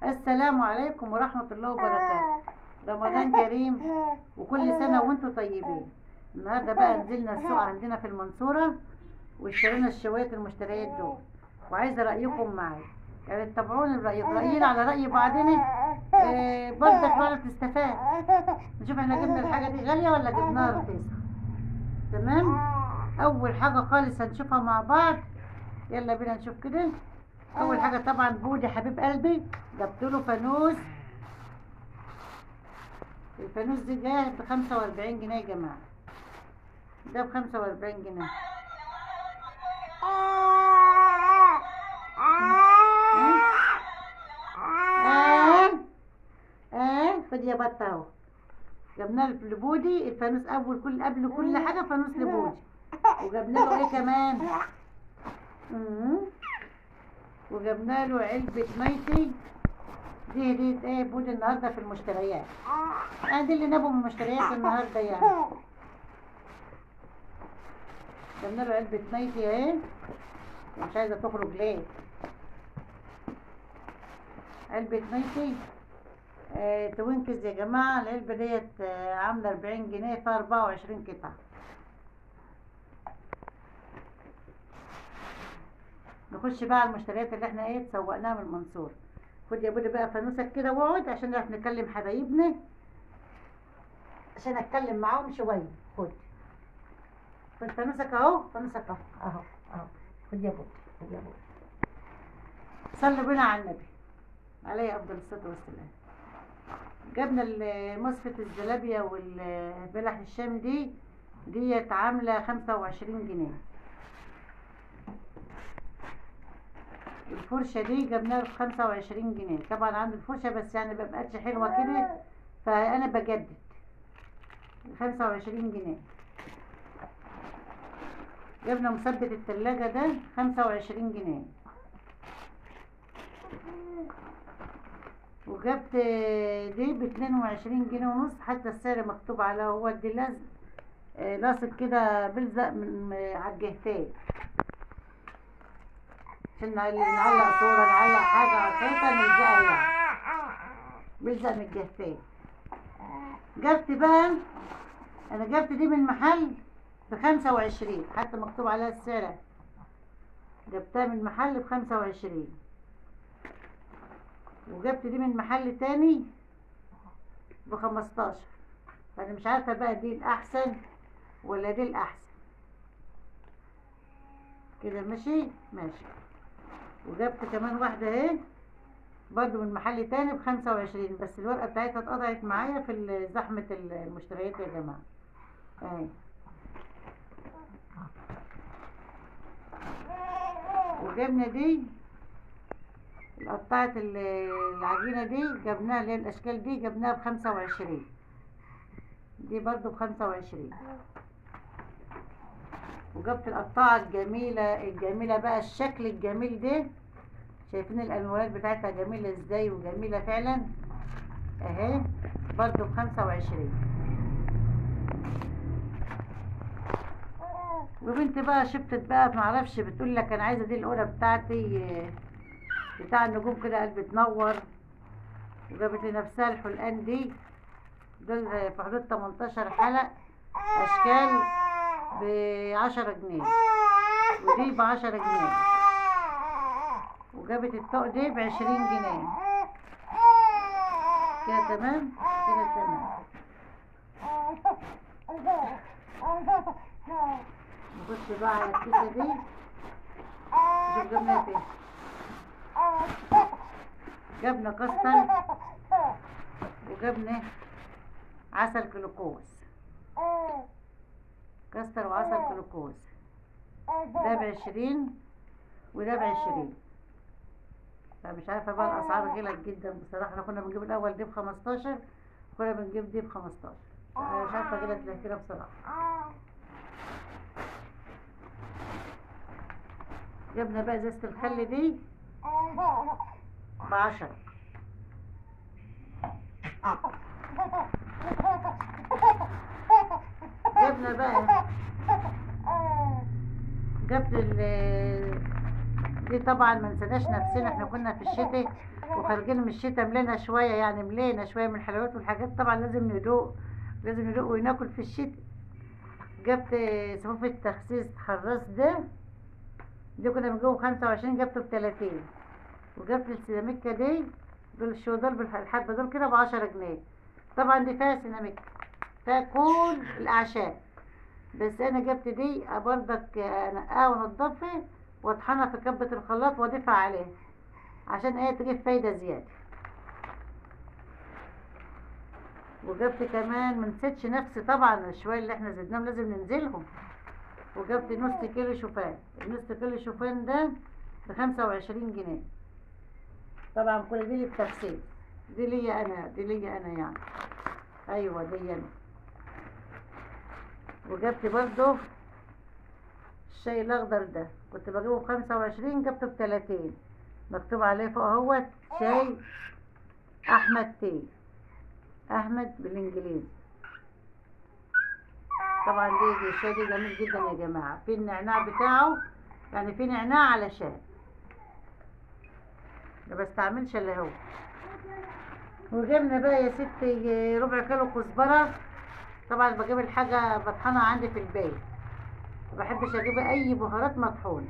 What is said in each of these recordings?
السلام عليكم ورحمة الله وبركاته. رمضان كريم وكل سنة وانتم طيبين. النهارده بقى نزلنا السوق عندنا في المنصورة واشترينا الشوية المشتريات دول، وعايزة رأيكم معايا، يعني تتابعوني برأيكم، رأينا على رأي بعضنا برضك بقى بتستفاد. نشوف احنا جبنا الحاجة دي غالية ولا جبناها رخيصة. تمام؟ أول حاجة خالص هنشوفها مع بعض، يلا بينا نشوف كده. أول حاجة طبعا بودي حبيب قلبي جبت له فانوس. الفانوس دي جاي ب45 جنيه يا جماعة، ده ب45 جنيه. خد يا بطة اهو. جبنا لبودي الفانوس اول كل قبل كل حاجة فانوس لبودي، وجبنا له ايه كمان؟ وجبنا له علبة نايتي. دي هدية ايه بودي النهارده في المشتريات، يعني دي اللي نابه من المشتريات النهارده يعني. جبنا له علبة نايتي اهي، مش عايزة تخرج ليه؟ علبة نايتي توينكز يا جماعة. العلبة ديت عاملة 40 جنيه فيها 24 قطعة. نخش بقى على المشتريات اللي احنا ايه تسوقناها من المنصورة. خد يا بودي بقى فانوسك كده واقعد عشان نعرف نكلم حبايبنا، عشان اتكلم معاهم شوية. خد خد فانوسك اهو، فانوسك اهو اهو اهو. خد يا بودي، خد يا بودي. صلوا بينا على النبي عليه افضل الصلاة والسلام. جبنا مصفة الزلابية والبلح الشام دي، ديت عاملة 25 جنيه. الفرشة دي جبناها ب25 جنيه. طبعا عندي الفرشة بس يعني مبقتش حلوة كده، فأنا بجدد 25 جنيه. جبنا مثبت التلاجة ده 25 جنيه. وجبت دي ب22 جنيه ونص، حتى السعر مكتوب على هو دي لازق لاصق كده بلزق من على الجهتين عشان نعلق صورة، نعلق حاجة على الحيطة نلزقها يعني، بلزق من الجهتين. جبت بقى انا جبت دي من محل ب25، حتى مكتوب عليها السعر. جبتها من محل ب25، وجبت دي من محل تاني ب15. فانا مش عارفه بقى دي الاحسن ولا دي الاحسن. كده ماشي ماشي. وجبت كمان واحدة اهي برضو من محل تاني ب25، بس الورقة بتاعتها اتقطعت معايا في زحمة المشتريات يا جماعة اهي. وجبنا دي قطعت العجينة دي، جبناها اللي هي الأشكال دي، جبناها ب25، دي برضو ب25. وجبت القطاعة الجميلة الجميلة بقى، الشكل الجميل ده، شايفين الألوانات بتاعتها جميلة ازاي وجميلة فعلا اهي، برضو ب25. وبنت بقى شبتت بقى معرفش بتقول لك انا عايزة دي القرة بتاعتي بتاع النجوم كده، قلب تنور. وجابت لنفسها الحلقان دي، دول في حدود 18 حلق اشكال ب10 جنيه، ودي ب10 جنيه. وجابت الطوق دي ب20 جنيه. كده تمام، كده تمام. نخش بقى على الكيسة دي نشوف جبنا ايه. جبنا كاستر، وجبنا عسل جلوكوز، كاستر وعسل جلوكوز، ده ب20 وده ب20. فمش عارفه بقى الاسعار غلت جدا بصراحة. احنا كنا بنجيب الاول دي ب15، كنا بنجيب دي ب15، انا مش عارفه غلت ليه كده بصراحة. جبنا بقى ازازة الخل دي ب10. جبنا بقى جبت دي طبعا ما نسيناش نفسنا، احنا كنا في الشتاء وخارجين من الشتاء ملينا شوية، يعني ملينا شوية من الحلويات والحاجات، طبعا لازم ندوق، لازم ندوق وناكل في الشتاء. جبت صفوف التخسيس حراس ده، دي كنا بنجيبه ب25، جبته ب30. وجبت السيراميكا دي، دول الشو دول الحبة دول كده ب10 جنيه. طبعا دي فيها سيراميكا، فيها كل الأعشاب، بس أنا جبت دي برضك أنقاها وأنضفها وأطحنها في كبة الخلاط وأضيفها عليها عشان ايه تجيب فايدة زيادة. وجبت كمان منسيتش نفسي طبعا الشوية اللي احنا زدناهم لازم ننزلهم. وجبت نص كيلو شوفان، النص كيلو شوفان ده ب25 جنيه. طبعا كل دي للتغسيل، دي ليا انا، دي ليا انا يعني، ايوه دي انا. وجبت برضو الشاي الاخضر ده، كنت بجيبه ب25، جبته ب30، مكتوب عليه فوق اهوت شاي احمد تي، احمد بالانجليزي. طبعا دي الشاي دي جميل جدا يا جماعة، في النعناع بتاعه، يعني في نعناع على شاي، ما بستعملش الا هو. وجبنا بقى يا ستي ربع كيلو كزبره. طبعا بجيب الحاجة بطحنها عندي في البيت، ما بحبش اجيب اي بهارات مطحونه،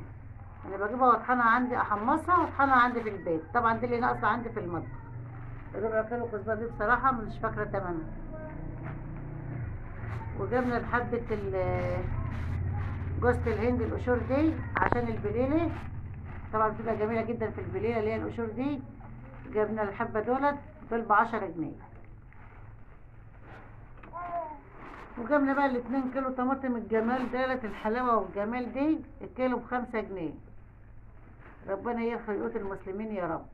انا بجيبها واطحنها عندي، احمصها واطحنها عندي في البيت. طبعا دي اللي ناقصه عندي في المطبخ. ربع كيلو كزبره دي بصراحة مش فاكره تمنها. وجبنا بحبه جوزة الهند القشور دي عشان البليله، طبعا بتبقى جميلة جدا في البليله اللي هي القشور دي. جبنا الحبة دولت دول ب10 جنيه. وجبنا بقى ال2 كيلو طماطم الجمال دولت، الحلاوة والجمال دي، الكيلو ب5 جنيه. ربنا يرخي قوت المسلمين يا رب.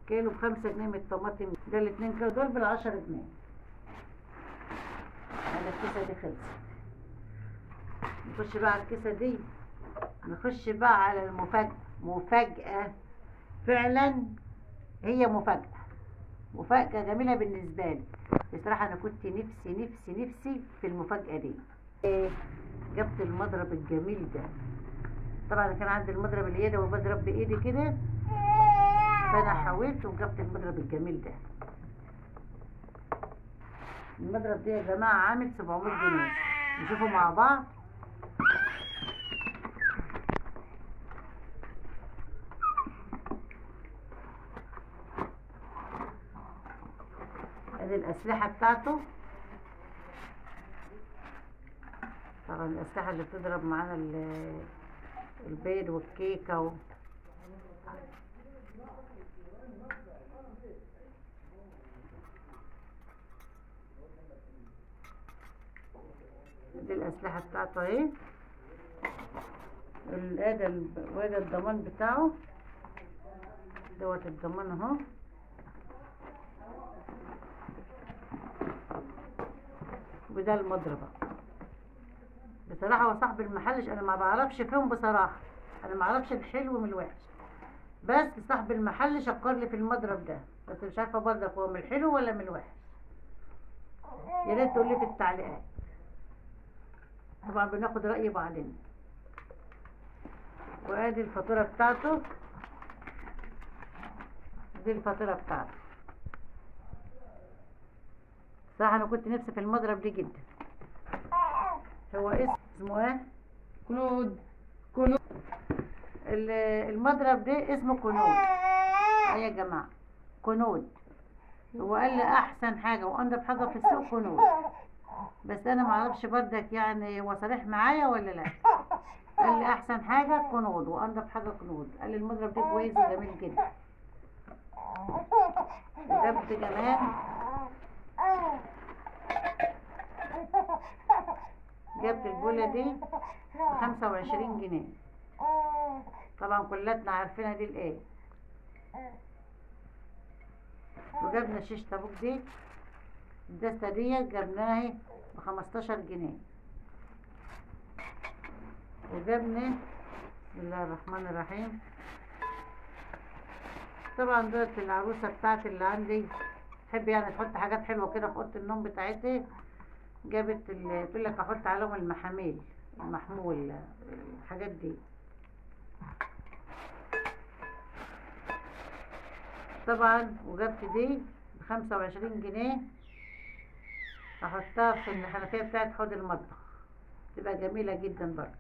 كيلو ب5 جنيه من الطماطم ده، ال2 كيلو دول بال10 جنيه. انا الكيسة دي خلصت. نخش بقى على الكيسة دي، نخش بقى على المفاجاة. مفاجاة فعلا، هي مفاجاة، مفاجاة جميلة بالنسبة لي بصراحة. انا كنت نفسي نفسي نفسي في المفاجاة دي. جبت المضرب الجميل ده. طبعا كان عندي المضرب اليدوي وبضرب بايدي كده، فانا حاولت وجبت المضرب الجميل ده. المضرب ده يا جماعة عامل 700 جنيه. نشوفه مع بعض. ادي الاسلحة بتاعته، طبعا الاسلحة اللي بتضرب معانا البيض والكيكه دي الاسلحة بتاعته اهي. وادي الضمان بتاعه دوت، الضمان اهو. وده المضربه. بصراحة هو صاحب المحلش انا ما بعرفش فيهم بصراحة، انا ما اعرفش الحلو من الوحش، بس صاحب المحل شكر لي في المضرب ده، بس مش عارفه برضك هو من الحلو ولا من الوحش. يا ريت تقول لي في التعليقات، طبعا بناخد راي بعضنا. وادي الفاتورة بتاعته، دي الفاتورة بتاعته. صراحة انا كنت نفسي في المضرب دي جدا. هو اسمه ايه؟ كنود. كنود. المضرب ده اسمه كنود. ايه يا جماعة، كنود. هو قال لي احسن حاجة وانضف حاجة في السوق كنود، بس انا معرفش بردك يعني هو صريح معايا ولا لا. قال لي احسن حاجة كنود وانضف حاجة كنود. قال لي المضرب ده كويس وجميل جدا. وجبت كمان جبت البوله دي ب25 جنيه. طبعا كلاتنا عارفينها دي الايه. وجبنا شيش طابوق دي، الدستة دي جبناها ب15 جنيه. وجبنا بسم الله الرحمن الرحيم. طبعا دولت العروسة بتاعتي اللي عندي تحب يعني تحط حاجات حلوة كده في اوضة النوم بتاعتي. جابت تقول لك احط عليهم المحاميل، المحمول، الحاجات دي. طبعا. وجبت دي ب25 جنيه، احطها في الحنفية بتاعت حوض المطبخ، تبقى جميلة جدا برضو.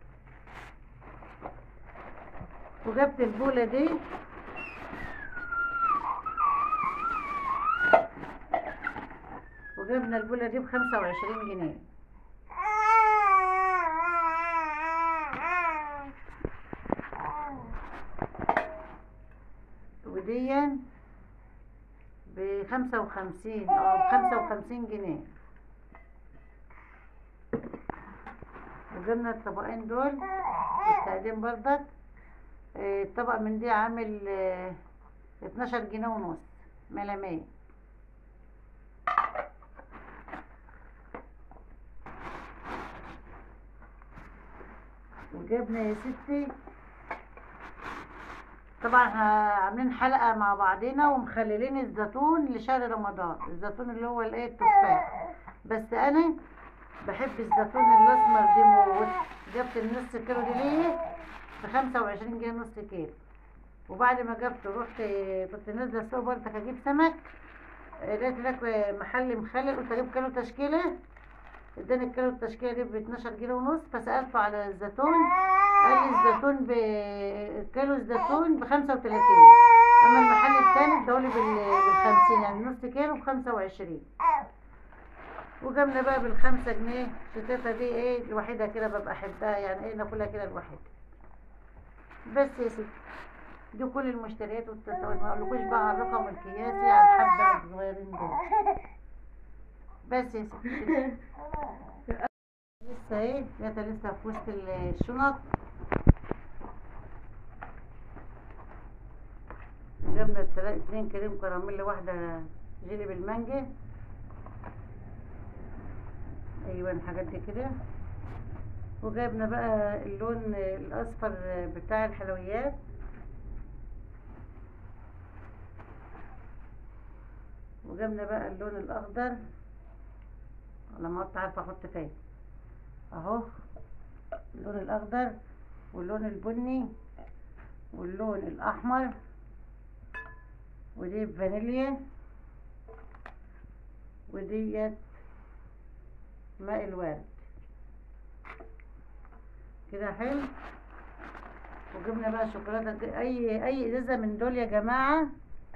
وجبت البوله دي، وجبنا البوله دي ب25 جنيه. ودي ب55 ب55 جنيه. وجبنا الطبقين دول التقديم بردك، الطبق من دي عامل 12 جنيه ونص ملامية. وجبنا يا ستي طبعا عاملين حلقة مع بعضنا ومخللين الزيتون لشهر رمضان، الزيتون اللي هو الايه التفاح، بس انا بحب الزيتون الاسمر دي موت. جبت النص كيلو دي ليه ب25 جنيه نص كيلو. وبعد ما جبته رحت كنت نازله السوق برضك اجيب سمك، لقيت لك محل مخلل، قلت اجيب كيلو تشكيله، اداني الكيلو التشكيلة دي ب12 جنيه ونص. فسالته على الزيتون، قال لي الزيتون كيلو الزيتون ب35، اما المحل التاني اداهولي بال50، يعني نص كيلو ب25. وجبنا بقى بال5 جنيه الشطيطه دي، ايه الوحيدة كده ببقى احبها، يعني ايه ناكلها كده لوحدها. بس يا ستي دي كل المشتريات والتسويق، ما اقولكوش بقى على الرقم القياسي على الحبة الصغيرين دول. بس يا ستي لسه ايه لسه في وسط الشنط. جبنا 2 كريم كراميل، واحدة جيلي بالمانجا، ايوه الحاجات دي كده. وجبنا بقى اللون الاصفر بتاع الحلويات، وجبنا بقى اللون الاخضر، لما كنت عارفه احط فين اهو، اللون الاخضر واللون البني واللون الاحمر، ودي فانيليا، وديت ماء الورد كده حلو. وجبنا بقى شوكولاتة دي، اي ازازة من دول يا جماعة،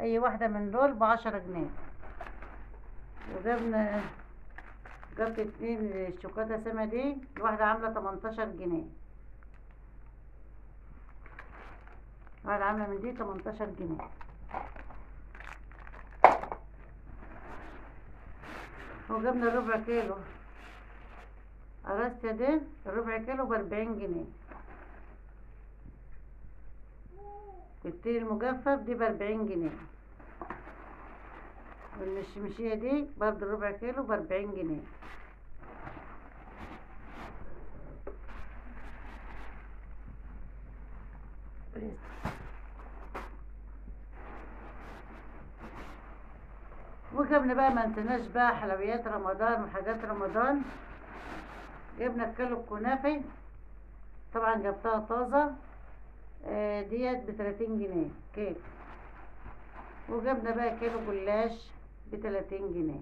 اي واحدة من دول ب10 جنيه. وجبنا جبت 2 الشوكولاتة سما دي، الواحدة عامله 18 جنيه، الواحدة عامله من دي 18 جنيه. وجبنا الربع كيلو قراصة دي، الربع كيلو ب40 جنيه. التين المجفف دي ب40 جنيه، والمشمشية دي برضه الربع كيلو ب40 جنيه. وجبنا بقى ما نسيناش بقى حلويات رمضان وحاجات رمضان. جبنا الكيلو الكنافه، طبعا جبتها طازة، ديت ب30 جنيه كيلو. وجبنا بقى كيلو جلاش ب30 جنيه.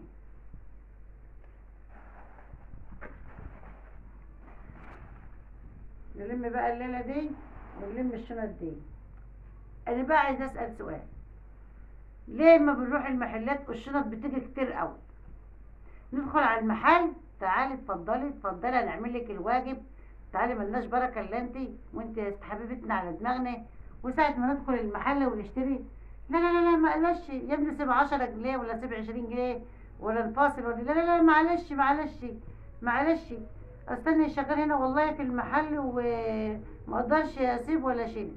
نلم بقى الليلة دي ونلم الشنط دي. انا بقى عايزه اسال سؤال، ليه ما بنروح المحلات والشنط بتيجي كتير قوي؟ ندخل على المحل، تعالي اتفضلي اتفضلي هنعمل لك الواجب، تعالي ملناش بركة الا انت، وانت يا حبيبتنا على دماغنا. وساعة ما ندخل المحل ونشتري، لا لا لا لا معلش يا ابني سيب 10 جنيه ولا سيب 20 جنيه ولا نفاصل ولا لا لا لا معلش معلش معلش، استني شغال هنا والله في المحل وما اقدرش اسيب ولا شيء.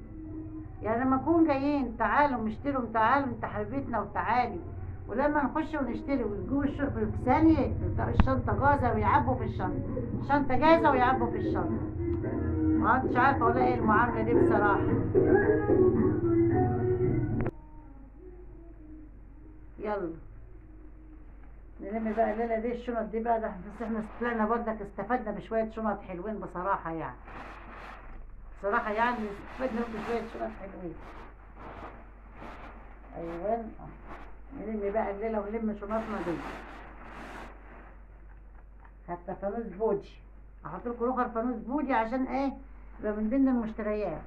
يعني لما نكون جايين تعالوا نشتروا، تعالوا انت حبيبتنا وتعالي، ولما نخش ونشتري ويجيبوا في ثانية الشنطة جاهزة ويعبوا في الشنطة، الشنطة جاهزة ويعبوا في الشنطة. ما عدتش عارفه اقول ايه المعاملة دي بصراحة. يلا نلم بقى الليلة دي الشنط دي بقى، ده بس احنا طلعنا برضك استفدنا بشوية شنط حلوين بصراحة، يعني بصراحة يعني استفدنا بشوية شنط حلوين. ايوه نلم بقى الليلة ونلم شنطنا دي. حتى فانوس بودي، احط لكم رخر فانوس بودي عشان ايه؟ يبقى من ضمن المشتريات.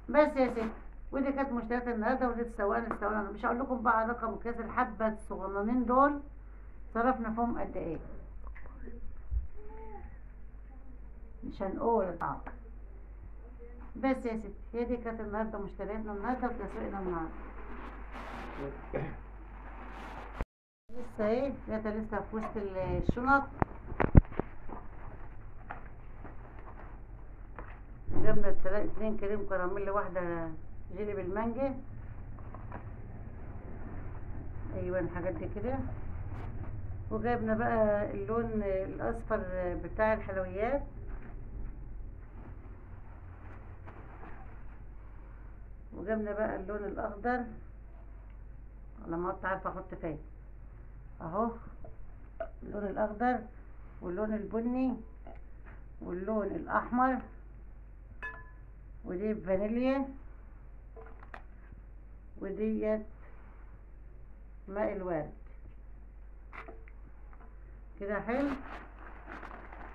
بس يا ستي، ودي كانت مشتريات النهارده، ودي السواقة. انا مش هقول لكم بقى رقم اكياس الحبة الصغننين دول صرفنا فيهم قد ايه، مش هنقول. بس يا ستي، هي دي كانت النهارده مشترياتنا النهارده وتسويقنا النهارده. لسه ايه؟ لسه في وسط الشنط. جبنا 2 كريم كراميل، واحدة جيلي بالمانجا. ايوه الحاجات دي كده. وجبنا بقى اللون الاصفر بتاع الحلويات. وجبنا بقى اللون الاخضر، انا ما كنت عارفه احط فين اهو، اللون الاخضر واللون البني واللون الاحمر، ودي فانيليا، وديت ماء الورد كده. حلو.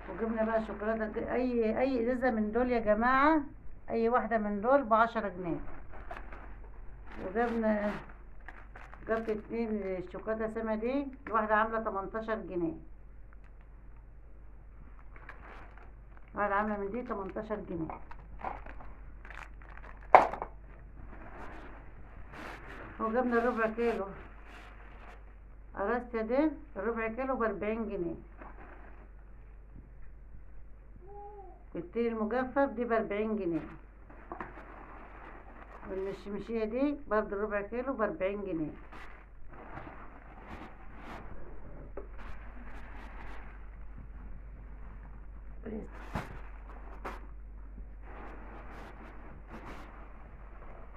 وجبنا بقى شوكولاتة، اي ازازة من دول يا جماعة، اي واحدة من دول ب10 جنيه. وجبنا جبت 2 الشوكولاتة سما دي، الواحدة عامله 18 جنيه، الواحدة عامله من دي 18 جنيه. وجبنا ربع كيلو قراصة دي، الربع كيلو ب40 جنيه. التين المجفف دي ب40 جنيه. والمشمشية دي برضه ربع كيلو ب40 جنيه.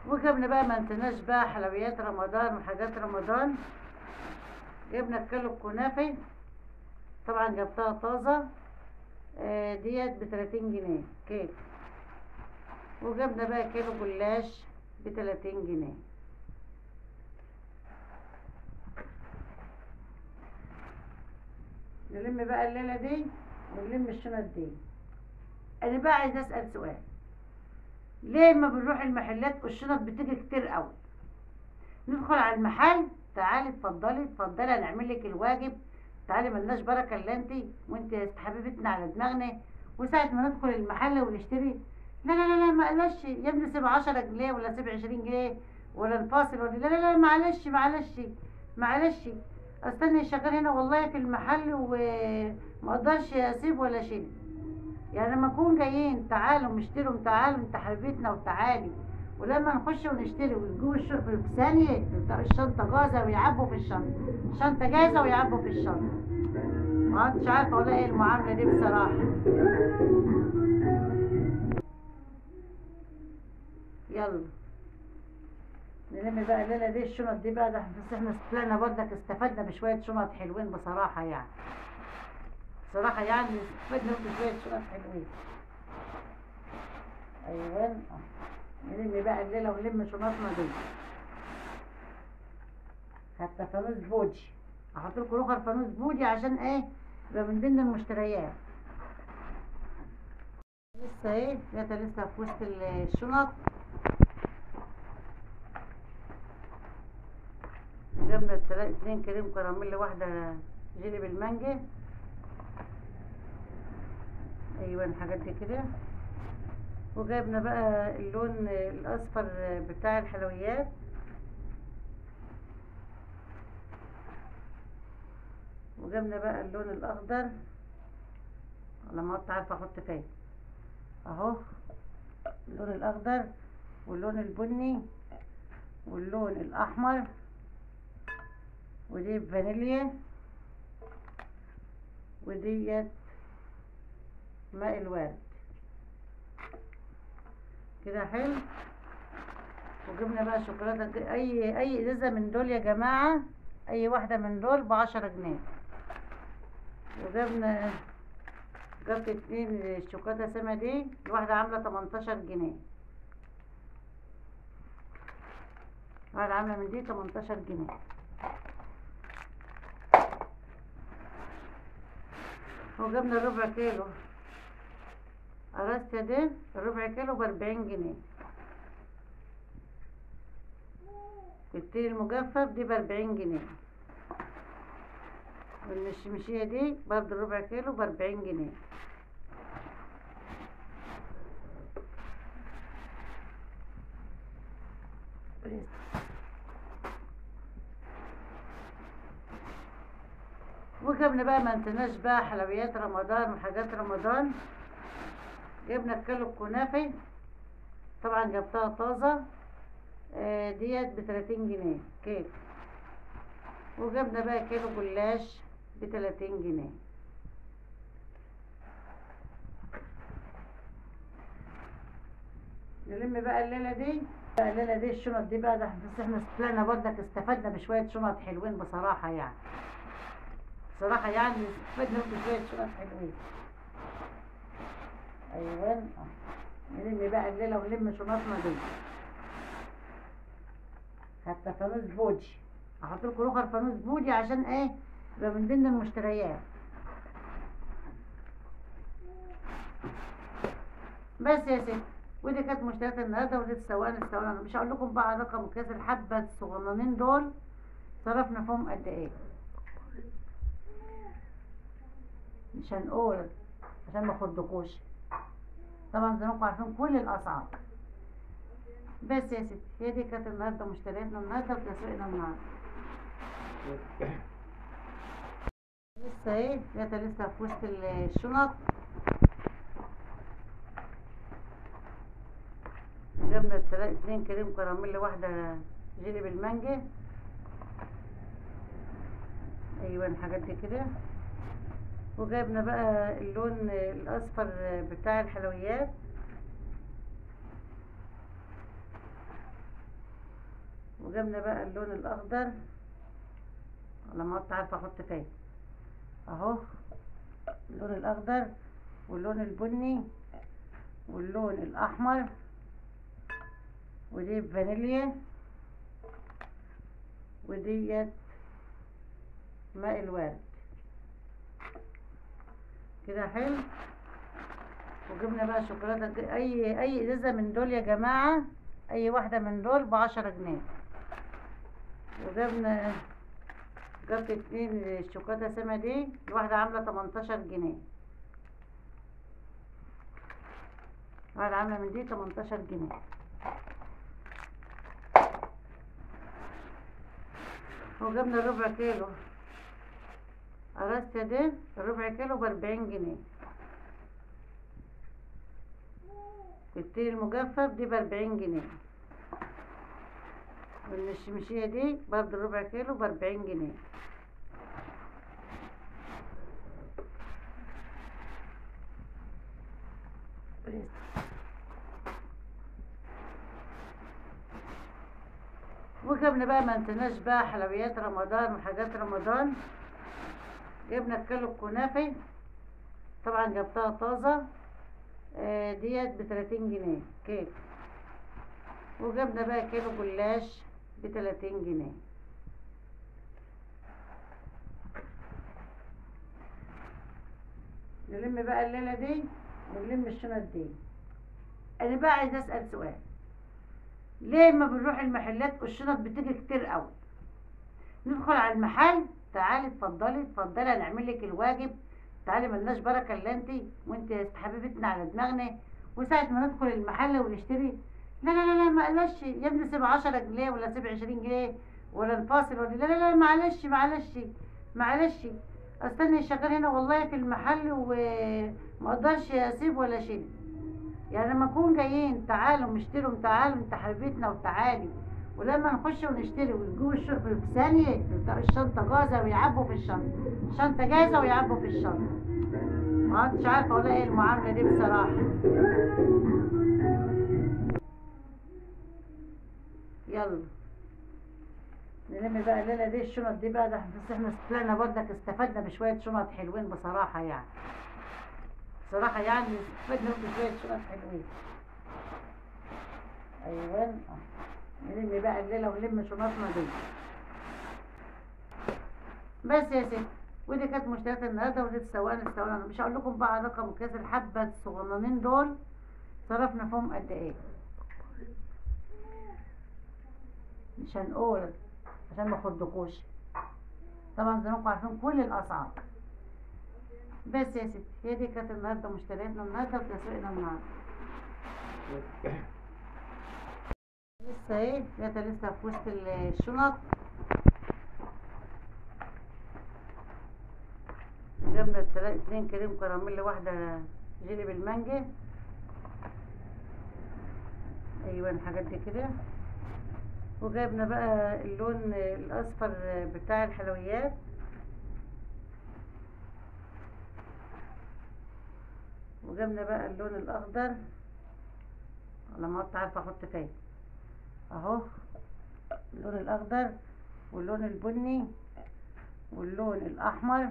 وجبنا بقى ما نسيناش بقى حلويات رمضان وحاجات رمضان. جبنا كيلو الكنافه، طبعا جبتها طازة، ديت ب30 جنيه كيلو. وجبنا بقى كيلو جلاش ب30 جنيه. نلم بقى الليلة دي ونلم الشنط دي. انا بقى عايزه اسال سؤال، ليه ما بنروح المحلات والشنط بتيجي كتير قوي؟ ندخل على المحل، تعالي اتفضلي اتفضلي هنعمل لك الواجب، تعالي ملناش بركة الا انت، وانت حبيبتنا على دماغنا. وساعة ما ندخل المحل ونشتري، لا لا لا لا معلش يا ابني، سيب 10 جنيه ولا سيب 20 جنيه ولا نفاصل ولا لا لا لا معلش معلش معلش، استني شغال هنا والله في المحل وما اقدرش اسيب ولا شيء. يعني لما نكون جايين تعالوا نشتروا، تعالوا انت حبيبتنا وتعالي، ولما نخش ونشتري ويجيبوا الشرب في ثانية الشنطة جاهزة ويعبوا في الشنطة، الشنطة جاهزة ويعبوا في الشنطة. ما عدتش عارفه ولا ايه المعاملة دي بصراحة. يلا نلم بقى الليلة دي الشنط دي بقى. ده بس احنا طلعنا برضك استفدنا بشوية شنط حلوين بصراحة، يعني بصراحة يعني استفدنا بشوية شنط حلوين. ايوه نلم بقى الليلة ونلم شنطنا دي. حتى فانوس بودي، احط لكم رخر فانوس بودي عشان ايه؟ يبقى من ضمن المشتريات. لسه ايه؟ لسه في وسط الشنط. جبنا 2 كريم كراميل، واحدة جيلي بالمانجا. ايوه الحاجات دي كده. وجبنا بقى اللون الاصفر بتاع الحلويات. وجبنا بقى اللون الاخضر، انا ما كنت عارفه احط فين اهو، اللون الاخضر واللون البني واللون الاحمر، ودي فانيليا، وديت ماء الورد كده. حلو. وجبنا بقى شوكولاتة، اي ازازة من دول يا جماعة، اي واحدة من دول ب10 جنيه. وجبنا جبت 2 الشوكولاتة سما دي، الواحدة عامله 18 جنيه. الواحدة عاملة من دي 18 جنيه. وجبنا الربع كيلو قراصة دي، الربع كيلو ب40 جنيه. التين المجفف دي ب40 جنيه. والمشمشية دي برضه الربع كيلو ب40 جنيه. وجبنا بقى ما نسيناش بقى حلويات رمضان وحاجات رمضان. جبنا الكيلو الكنافة، طبعا جبتها طازة، ديت ب30 جنيه كيلو. وجبنا بقى كيلو جلاش ب30 جنيه. نلم بقى الليلة دي، الليلة دي الشنط دي بقى، ده بس احنا طلعنا برضك استفدنا بشوية شنط حلوين بصراحة يعني، بصراحة يعني استفدنا بشوية شنط حلوين. ايوه نلم بقى الليلة ونلم شنطنا دي. حتى فانوس بودي، احط لكم رخر فانوس بودي عشان ايه؟ يبقى من ضمن المشتريات. بس يا ستي، ودي كانت مشتريات النهارده، ودي السواقان. مش هقول لكم بقى رقم كاس الحبة الصغننين دول صرفنا فيهم قد ايه، مش هنقول عشان ما اخدكوش، طبعا زي ما انتم عارفين كل الاسعار. بس يا ستي، هي دي كانت النهارده مشترياتنا النهارده وتسويقنا النهارده. لسه ايه لسه في وسط الشنط. جبنا 2 كريم كراميل، واحدة جيلي بالمانجا، ايوه الحاجات دي كده. وجبنا بقى اللون الاصفر بتاع الحلويات. وجبنا بقى اللون الاخضر، انا ما كنت عارفه احط فين، اهو اللون الاخضر واللون البني واللون الاحمر، ودي فانيليا، وديت ماء الورد كده حلو. وجبنا بقى شوكولاتة، اي ازازة من دول يا جماعة، اي واحدة من دول ب10 جنيه. وجبنا جبت 2 الشوكولاتة سما دي، الواحدة عامله 18 جنيه، الواحدة عامله من دي 18 جنيه. وجبنا الربع كيلو قراصة دي، الربع كيلو ب40 جنيه. التين المجفف دي ب40 جنيه. والمشمشية دي برضه الربع كيلو ب40 جنيه. وجبنا بقى ما نسيناش بقى حلويات رمضان وحاجات رمضان. جبنا الكيلو الكنافة، طبعا جبتها طازة، ديت ب30 جنيه كيلو. وجبنا بقى كيلو جلاش ب30 جنيه. نلم بقى الليلة دي ونلم الشنط دي. انا بقى عايزة اسأل سؤال، ليه ما بنروح المحلات والشنط بتيجي كتير قوي؟ ندخل على المحل، تعالي اتفضلي اتفضلي هنعمل لك الواجب، تعالي ملناش بركة الا انت، وانت حبيبتنا على دماغنا. وساعة ما ندخل المحل ونشتري، لا لا لا لا معلش يا ابني سيب 10 جنيه ولا سيب 20 جنيه ولا نفاصل ولا لا لا لا معلش معلش معلش، استني شغال هنا والله في المحل وما اقدرش اسيب ولا شيء. يعني لما نكون جايين تعالوا نشتروا، تعالوا انت حبيبتنا وتعالي، ولما نخش ونشتري ويجيبوا الشرب في ثانية الشنطة جاهزة ويعبوا في الشنطة، الشنطة جاهزة ويعبوا في الشنطة. ما عدتش عارفه اقول ايه المعاملة دي بصراحة. يلا نلم بقى الليلة دي الشنط دي بقى، ده بس احنا طلعنا برضك استفدنا بشوية شنط حلوين بصراحة يعني، بصراحة يعني استفدنا بشوية شنط حلوين. ايوه نلم بقى الليلة ونلم شنطنا دي. بس يا ستي، ودي كانت مشتريات النهارده، ودي اتسوقنا. مش هقول لكم بقى رقم كاس الحبة الصغننين دول صرفنا فيهم قد ايه، مش هنقول عشان ما اخدكوش، طبعا زي ما انتم عارفين كل الاسعار. بس يا ستي، هي دي كانت النهارده مشترياتنا النهارده وتسويقنا النهارده. لسه ايه لسه في وسط الشنط. جبنا 2 كريم كراميل، واحدة جيلي بالمانجا، ايوه الحاجات دي كده. وجبنا بقى اللون الاصفر بتاع الحلويات، وجبنا بقى اللون الاخضر، انا ما كنت عارفه احط فين اهو، اللون الاخضر واللون البني واللون الاحمر،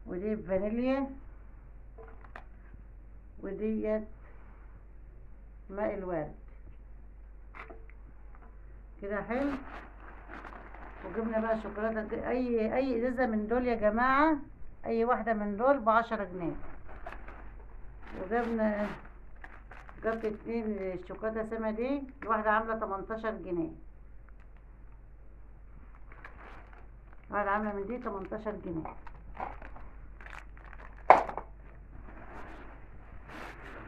ودي فانيليا، وديت ماء الورد كده حلو. وجبنا بقى شوكولاتة، اي ازازة من دول يا جماعة، اي واحدة من دول ب10 جنيه. وجبنا جبت 2 شوكولاتة سما دي، الواحدة عامله 18 جنيه، الواحدة عامله من دي 18 جنيه.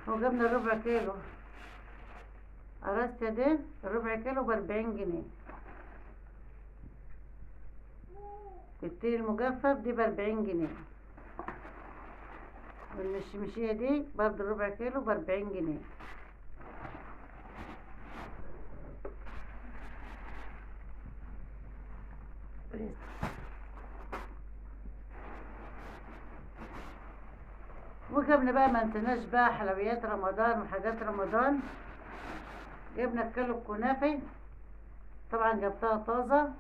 وجبنا ربع كيلو قراصة دي، الربع كيلو ب40 جنيه. التين المجفف دي ب40 جنيه، والمشمشية دي برضه ربع كيلو ب40 جنيه. وجبنا بقى ما نسيناش بقى حلويات رمضان وحاجات رمضان. جبنا كيلو الكنافه، طبعا جبتها طازة،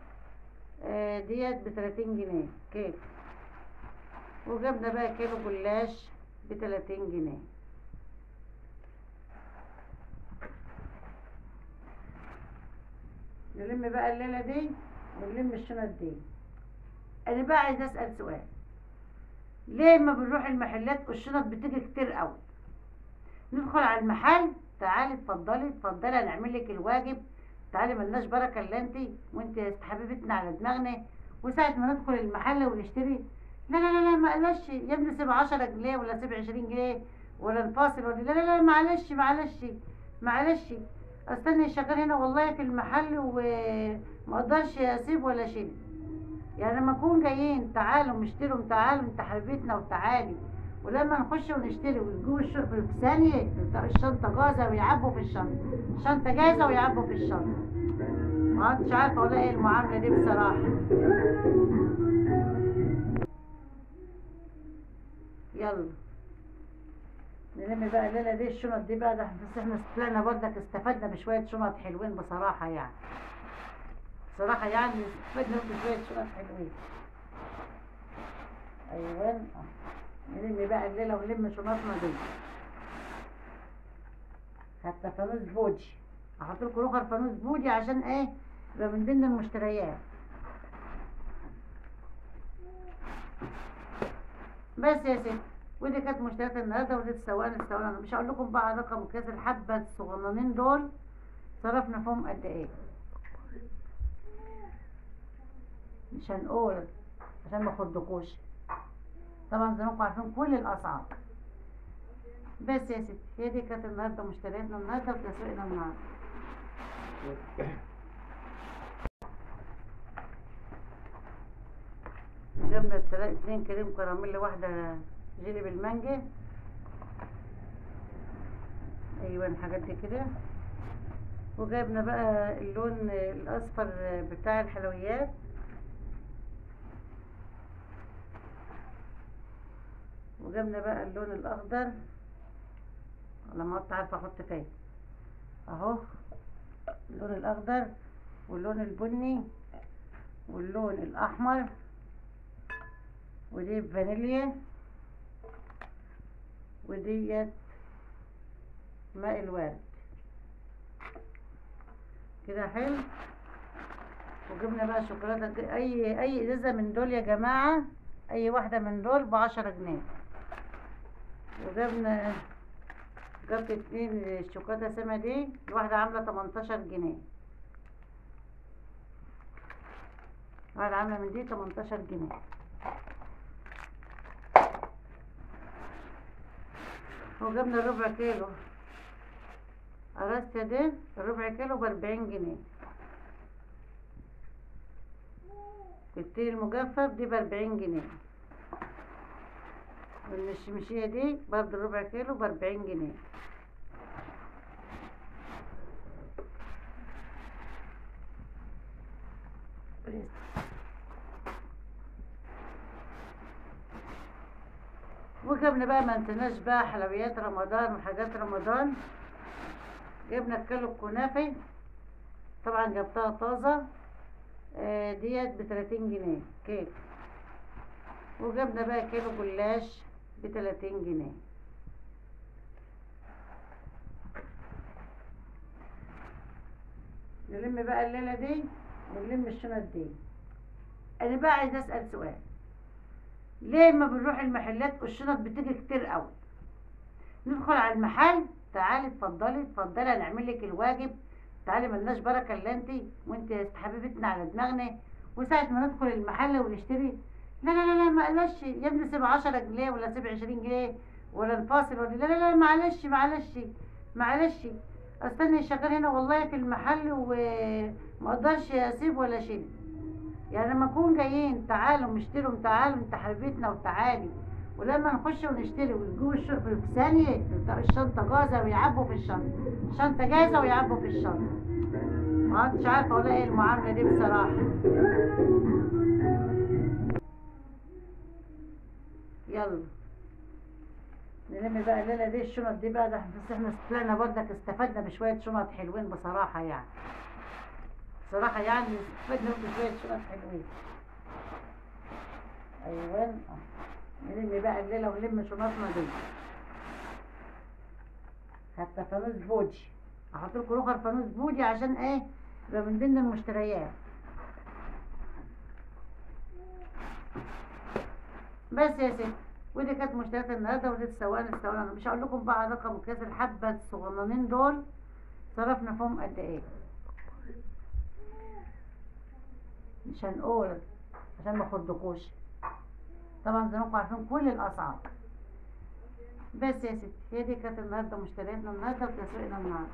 ديت ب30 جنيه كيلو. وجبنا بقى كيلو جلاش ب30 جنيه. نلم بقى الليلة دي ونلم الشنط دي. انا بقى عايزه اسال سؤال، ليه ما بنروح المحلات والشنط بتيجي كتير قوي؟ ندخل على المحل، تعالي اتفضلي اتفضلي هنعمل لك الواجب، تعالي ملناش بركة الا انت، وانت حبيبتنا على دماغنا. وساعة ما ندخل المحل ونشتري، لا لا لا لا معلش يا ابني، سيب 10 جنيه ولا سيب 20 جنيه ولا نفاصل ولا لا لا لا معلش معلش معلش، استني شغال هنا والله في المحل وما اقدرش اسيب ولا شيء. يعني لما نكون جايين تعالوا نشتروا، تعالوا انت حبيبتنا وتعالي، ولما نخش ونشتري ويجيبوا في ثانية الشنطة جاهزة ويعبوا في الشنطة، الشنطة جاهزة ويعبوا في الشنطة. ما عدتش عارفة اقول ايه المعاملة دي بصراحة. يلا نلم بقى الليلة دي الشنط دي بقى، ده بس احنا طلعنا برضك استفدنا بشوية شنط حلوين بصراحة، يعني بصراحة يعني استفدنا بشوية شنط حلوين. ايوه نلم بقى الليلة ونلم شنطنا دي. حتى فانوس بودي، احط لكم رخر فانوس بودي عشان ايه؟ يبقى من ضمن المشتريات. بس يا ستي، ودي كانت مشتريات النهارده، ودي اتسوقنا. مش هقول لكم بقى رقم كاس الحبة الصغننين دول صرفنا فيهم قد ايه، مش هنقول عشان ما اخدكوش، طبعا زي ما انتم عارفين كل الاسعار. بس يا ستي، هي دي كانت النهارده مشترياتنا النهارده وتسويقنا النهارده. جبنا 2 كريم كراميل، واحدة جيلي بالمانجا، ايوه الحاجات دي كده. وجبنا بقى اللون الاصفر بتاع الحلويات، وجبنا بقى اللون الاخضر، انا ما كنت عارفه احط فين اهو، اللون الاخضر واللون البني واللون الاحمر، ودي فانيليا، وديت ماء الورد كده حلو. وجبنا بقى شوكولاتة، اي ازازة من دول يا جماعة، اي واحدة من دول ب10 جنيه. وجبنا جبت 2 الشوكولاتة سما دي، الواحدة عامله 18 جنيه، الواحدة عامله من دي 18 جنيه. وجبنا الربع كيلو قراصة دي، الربع كيلو ب40 جنيه. التين المجفف دي ب40 جنيه. والمشمشية دي برضه ربع كيلو ب40 جنيه. وجبنا بقى ما نسيناش بقى حلويات رمضان وحاجات رمضان. جبنا الكيلو الكنافة، طبعا جبتها طازة، ديت ب30 جنيه كيلو. وجبنا بقى كيلو جلاش ب30 جنيه. نلم بقى الليلة دي ونلم الشنط دي. انا بقى عايزة اسأل سؤال، ليه ما بنروح المحلات والشنط بتيجي كتير قوي؟ ندخل على المحل، تعالي اتفضلي اتفضلي هنعمل لك الواجب، تعالي ملناش بركة الا انت، وانت يا حبيبتنا على دماغنا. وساعة ما ندخل المحل ونشتري، لا لا لا لا معلش يا ابني، سيب 10 جنيه ولا سيب 20 جنيه ولا نفاصل ولا لا لا لا معلش معلش معلش، استني شغال هنا والله في المحل وما اقدرش اسيب ولا شيء. يعني لما نكون جايين تعالوا نشتروا، تعالوا انت حبيبتنا وتعالي، ولما نخش ونشتري ويجيبوا في ثانية الشنطة جاهزة ويعبوا في الشنطة، الشنطة جاهزة ويعبوا في الشنطة. ما عدتش عارفه اقول ايه المعاملة دي بصراحة. يلا نلم بقى الليلة دي الشنط دي بقى، ده بس احنا طلعنا برضك استفدنا بشوية شنط حلوين بصراحة، يعني بصراحة يعني استفدنا بشوية شنط حلوين. ايوه نلم بقى الليلة ونلم شنطنا دي. حتى فانوس بودي، احط لكم رخر فانوس بودي عشان ايه؟ يبقى من ضمن المشتريات. بس يا ستي، ودي كانت مشتريات النهارده، ودي السواقة السواقة. انا مش هقول لكم بقى رقم اكياس الحبة الصغننين دول صرفنا فيهم قد ايه، مش هنقول عشان ما اخدكوش، طبعا زي ما انتم عارفين كل الاسعار. بس يا ستي، هي دي كانت النهارده مشترياتنا النهارده وتسويقنا النهارده.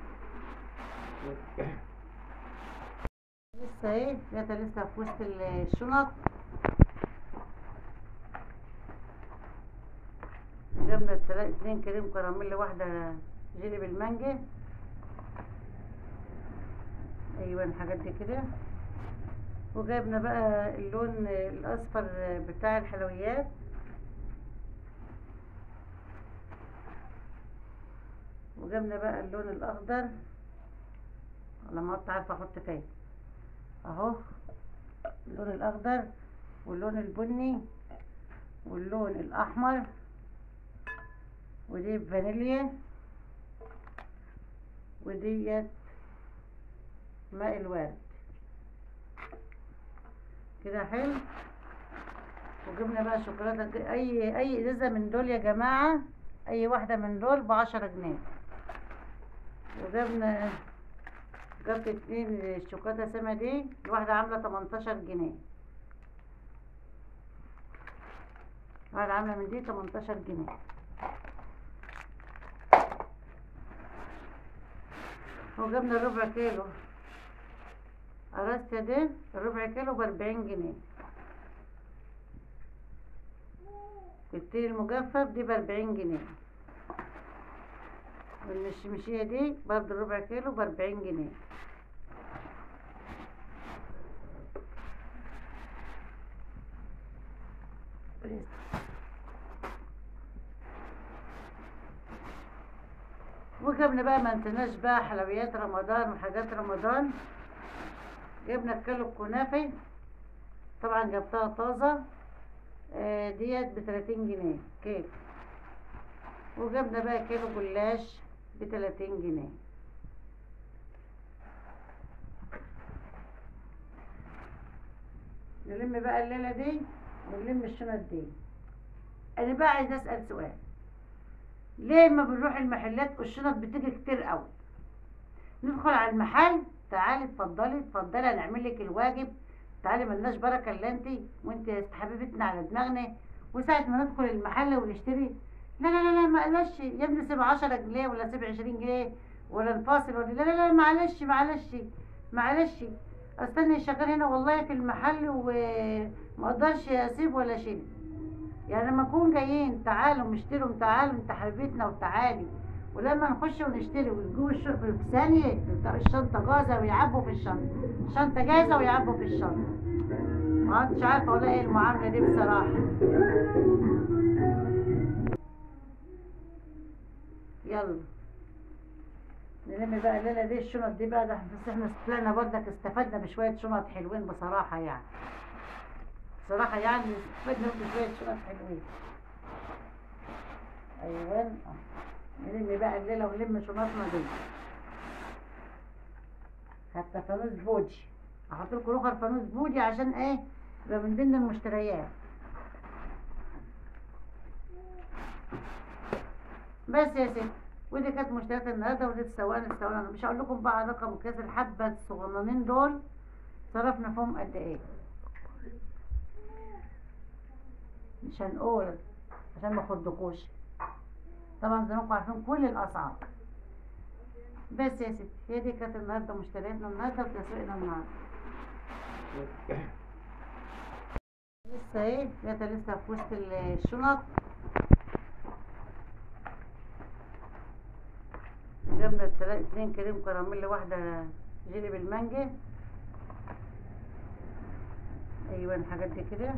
لسه ايه لسه في وسط الشنط. جبنا 2 كريم كراميل، واحدة جيلي بالمانجا، ايوه الحاجات دي كده. وجبنا بقى اللون الاصفر بتاع الحلويات، وجبنا بقى اللون الاخضر، انا ما كنت عارفه احط فين اهو، اللون الاخضر واللون البني واللون الاحمر، ودي فانيليا، وديت ماء الورد كده حلو. وجبنا بقى شوكولاتة، اي ازازة من دول يا جماعة، اي واحدة من دول ب10 جنيه. وجبنا جبت 2 الشوكولاتة سما دي، الواحدة عامله 18 جنيه، الواحدة عامله من دي 18 جنيه. وجبنا الربع كيلو قراصة دي، الربع كيلو ب40 جنيه. التين المجفف دي ب40 جنيه. والمشمشية دي برضه ربع كيلو ب40 جنيه. وجبنا بقى ما نسيناش بقى حلويات رمضان وحاجات رمضان. جبنا الكيلو الكنافة، طبعا جبتها طازة، ديت ب30 جنيه كيلو. وجبنا بقى كيلو جلاش ب30 جنيه. نلم بقى الليلة دي ونلم الشنط دي. انا بقى عايزه اسال سؤال، ليه ما بنروح المحلات والشنط بتيجي كتير قوي؟ ندخل على المحل، تعالي اتفضلي اتفضلي هنعمل لك الواجب، تعالي ملناش بركة الا انت، وانت يا حبيبتنا على دماغنا. وساعة ما ندخل المحل ونشتري، لا لا لا لا معلش يا ابني سيب 10 جنيه ولا سيب 20 جنيه ولا نفاصل ولا لا لا لا معلش معلش معلش، استني شغال هنا والله في المحل وما اقدرش اسيب ولا شيء. يعني لما نكون جايين تعالوا نشتروا، تعالوا انت حبيبتنا وتعالي، ولما نخش ونشتري ويجيبوا في ثانية الشنطة جاهزة ويعبوا في الشنطة، الشنطة جاهزة ويعبوا في الشنطة. ما عدتش عارفة اقول ايه المعاملة دي بصراحة. يلا نلم بقى الليلة دي الشنط دي بقى، ده بس احنا طلعنا برضك استفدنا بشوية شنط حلوين بصراحة يعني، بصراحة يعني استفدنا بشوية شنط حلوين. ايوه نلم بقى الليلة ونلم شنطنا دي. حتى فانوس بودي، احط لكم رخر فانوس بودي عشان ايه؟ يبقى من ضمن المشتريات. بس يا ستي، ودي كانت مشتريات النهارده، ودي السواقة السواقة. مش هقول لكم بقى رقم كاس الحبة الصغننين دول صرفنا فيهم قد ايه، مش هنقول عشان ما اخدكوش، طبعا زي ما انتم عارفين كل الاسعار. بس يا ستي هي دي كانت النهارده مشترياتنا النهارده وتسويقنا النهارده. لسه ايه لسه في وسط الشنط. جبنا 2 كريم كراميل، واحدة جيلي بالمانجا، ايوه الحاجات دي كده.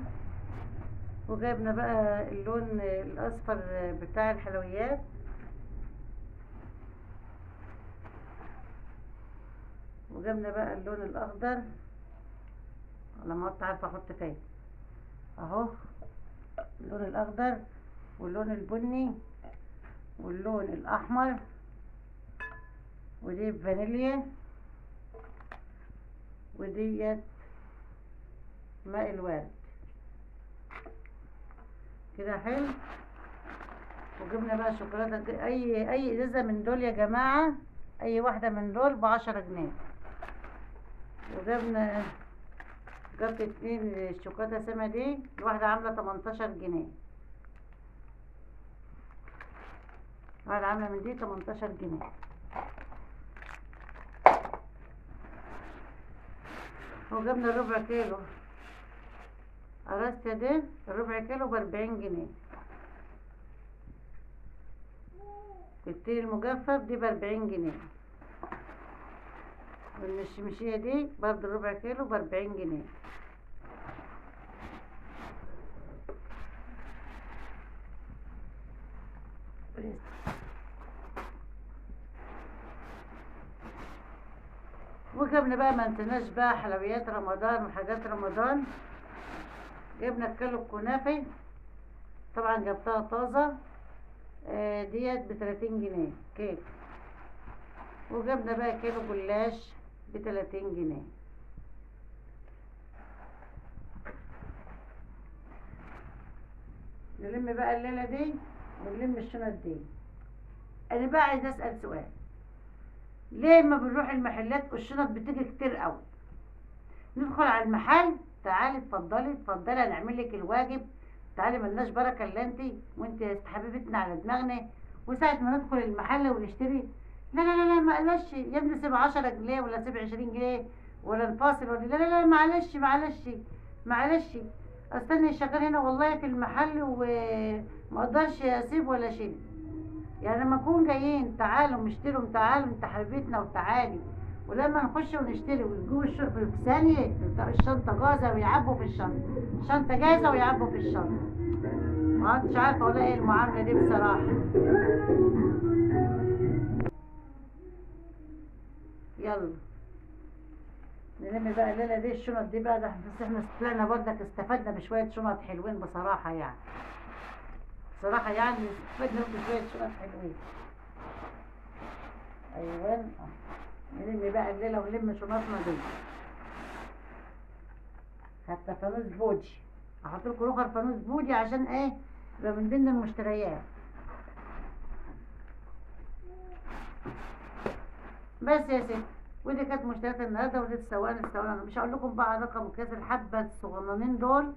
وجبنا بقى اللون الاصفر بتاع الحلويات، وجبنا بقى اللون الاخضر، انا ما كنت عارفه احط فين اهو، اللون الاخضر واللون البني واللون الاحمر، ودي فانيليا، وديت ماء الورد كده حلو. وجبنا بقى شوكولاتة، اي ازازة من دول يا جماعة، اي واحدة من دول ب10 جنيه. وجبنا جبت 2 الشوكولاتة سما دي، الواحدة عامله 18 جنيه، الواحدة عامله من دي 18 جنيه. وجبنا الربع كيلو قراصة دي، الربع كيلو ب40 جنيه. التين المجفف دي ب40 جنيه، والمشمشية دي برضو الربع كيلو ب40 جنيه. وجبنا بقى ما نسيناش بقى حلويات رمضان وحاجات رمضان. جبنا الكيلو الكنافه، طبعا جبتها طازة، ديت ب30 جنيه كيلو. وجبنا بقى كيلو جلاش ب30 جنيه. نلم بقى الليلة دي ونلم الشنط دي. انا بقى عايزه اسال سؤال، ليه ما بنروح المحلات والشنط بتيجي كتير قوي؟ ندخل على المحل، تعالي اتفضلي اتفضلي هنعمل لك الواجب، تعالي ملناش بركة الا انت، وانت يا حبيبتنا على دماغنا. وساعة ما ندخل المحل ونشتري، لا لا لا لا معلش يا ابني سيب 10 جنيه ولا سيب 20 جنيه ولا نفاصل ولا لا لا لا معلش معلش معلش، استني شغال هنا والله في المحل وما اقدرش اسيب ولا شيء. يعني لما نكون جايين تعالوا نشتروا، تعالوا انت حبيبتنا وتعالي، ولما نخش ونشتري ويجيبوا في ثانية الشنطة جاهزة ويعبوا في الشنطة، الشنطة جاهزة ويعبوا في الشنطة. ما عدتش عارفة اقول ايه المعاملة دي بصراحة. يلا نلم بقى الليلة دي الشنط دي بقى، ده بس احنا طلعنا برضك استفدنا بشوية شنط حلوين بصراحة يعني، بصراحة يعني استفدنا بشوية شنط حلوين. ايوه نلم بقى الليلة ونلم شنطنا دي. حتى فانوس بودي، احط لكم رخر فانوس بودي عشان ايه؟ يبقى من ضمن المشتريات. بس يا ستي، ودي كانت مشتريات النهارده، ودي السواقان. انا مش هقول لكم بقى رقم كاس الحبة الصغننين دول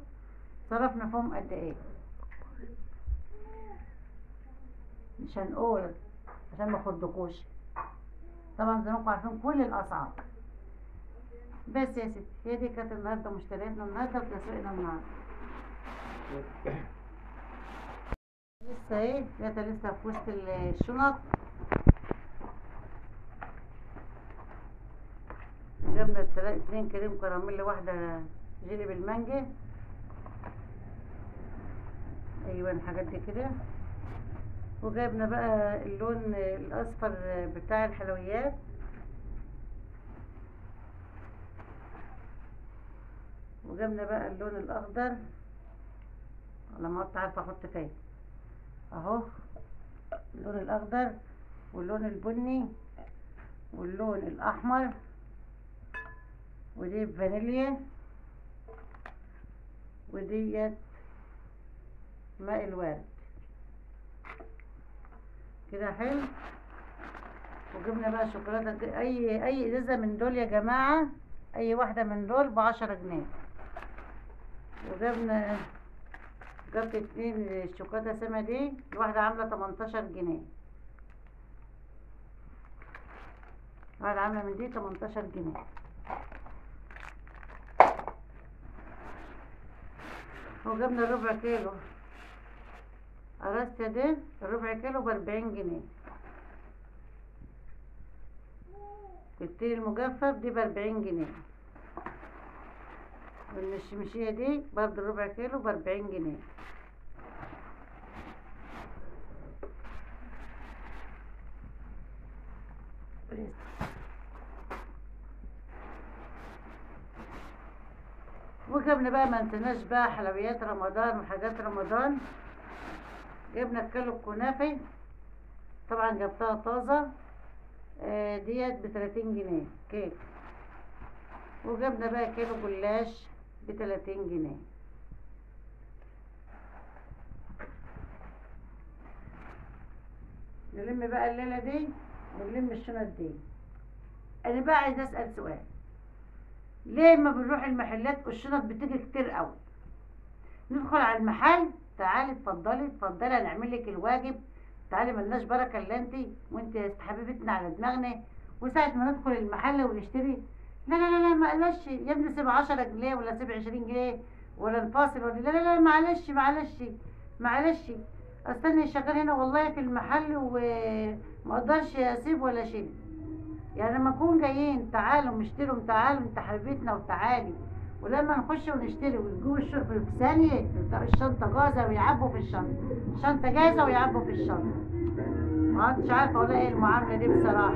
صرفنا فيهم قد ايه، مش هنقول عشان ما اخدكوش. طبعا زي ما انتم عارفين كل الاسعار. بس يا ستي، هي دي كانت النهارده مشترياتنا النهارده وتسويقنا النهارده. لسه ايه؟ لسه في وسط الشنط. جبنا 2 كريم كراميل، واحدة جيلي بالمانجا. ايوه الحاجات دي كده. وجبنا بقى اللون الاصفر بتاع الحلويات. وجبنا بقى اللون الاخضر، انا ما كنت عارفه احط فين اهو، اللون الاخضر واللون البني واللون الاحمر، ودي فانيليا، وديت ماء الورد كده. حلو. وجبنا بقى شوكولاتة، اي ازازة من دول يا جماعة، اي واحدة من دول ب10 جنيه. وجبنا جبت 2 الشوكولاتة سما دي، الواحدة عامله 18 جنيه، الواحدة عامله من دي 18 جنيه. وجبنا الربع كيلو قراصة دي، الربع كيلو ب40 جنيه. التين المجفف دي ب40 جنيه. والمشمشية دي برضه الربع كيلو ب40 جنيه. وجبنا بقى ما نسيناش بقى حلويات رمضان وحاجات رمضان. جبنا الكيلو الكنافه، طبعا جبتها طازة، ديت ب30 جنيه كيلو. وجبنا بقى كيلو جلاش ب30 جنيه. نلم بقى الليلة دي ونلم الشنط دي. انا بقى عايزه اسال سؤال، ليه ما بنروح المحلات والشنط بتيجي كتير قوي؟ ندخل على المحل، تعالي اتفضلي اتفضلي هنعمل لك الواجب، تعالي ملناش بركة الا انت، وانت حبيبتنا على دماغنا. وساعة ما ندخل المحل ونشتري، لا لا لا لا معلش يا ابني، سيب 10 جنيه ولا سيب 20 جنيه ولا نفاصل ولا لا لا لا معلش معلش معلش، استني شغال هنا والله في المحل وما اقدرش اسيب ولا شيء. يعني لما نكون جايين تعالوا نشتروا، تعالوا انت حبيبتنا وتعالي، ولما نخش ونشتري ويجيبوا الشرب في ثانية الشنطة جاهزة ويعبوا في الشنطة، الشنطة جاهزة ويعبوا في الشنطة. ما عدتش عارفة اقول ايه المعاملة دي بصراحة.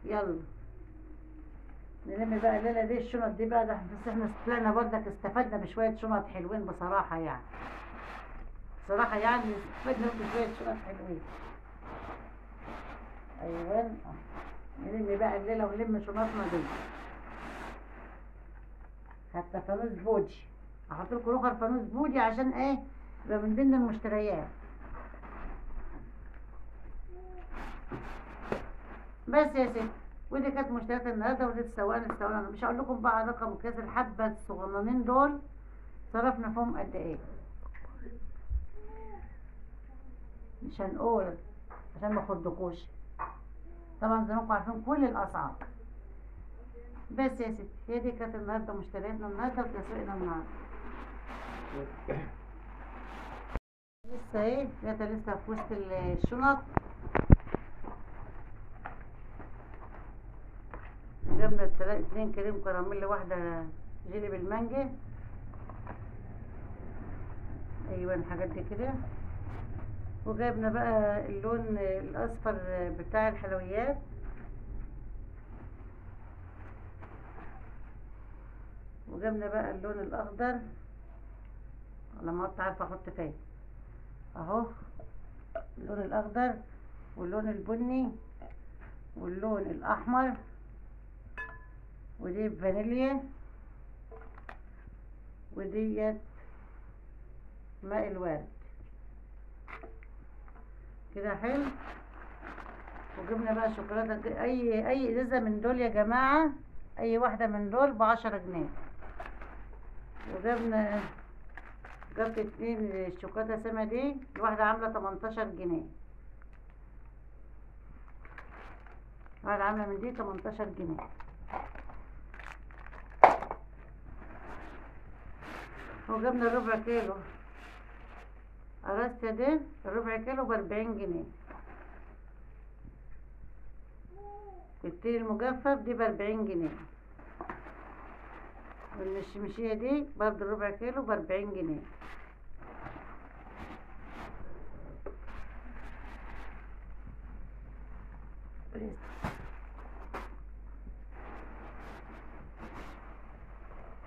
يلا نلم بقى الليلة دي الشنط دي بقى. ده بس احنا طلعنا بردك استفدنا بشوية شنط حلوين بصراحة، يعني بصراحة يعني استفدنا بشوية شنط حلوين. ايوه نلم بقى الليلة ونلم شنطنا دي. حتى فانوس بودي، احط لكم رخر فانوس بودي عشان ايه؟ يبقى من ضمن المشتريات. بس يا ستي، ودي كانت مشتريات النهارده، ودي السواقان. انا مش هقول لكم بقى رقم كاس الحبة الصغننين دول صرفنا فيهم قد ايه، مش هنقول عشان ما اخدكوش. طبعا زي ما انتم عارفين كل الاسعار. بس يا ستي، هي دي كانت النهارده مشترياتنا النهارده وتسويقنا النهارده. لسه ايه؟ لسه في وسط الشنط. جبنا 2 كريم كراميل، واحدة جيلي بالمانجا. ايوه الحاجات دي كده. وجبنا بقى اللون الاصفر بتاع الحلويات. وجبنا بقى اللون الاخضر، انا ما كنت عارفه احط فين اهو، اللون الاخضر واللون البني واللون الاحمر، ودي فانيليا، وديت ماء الورد. كده حلو. وجبنا بقى شوكولاتة، اي ازازة من دول يا جماعة، اي واحدة من دول ب10 جنيه. وجبنا جبت 2 الشوكولاتة سما دي، الواحدة عامله 18 جنيه، الواحدة عامله من دي 18 جنيه. وجبنا ربع كيلو قراصة دي، الربع كيلو ب40 جنيه. التين المجفف دي ب40 جنيه. والمشمشية دي برضه ربع كيلو ب40 جنيه.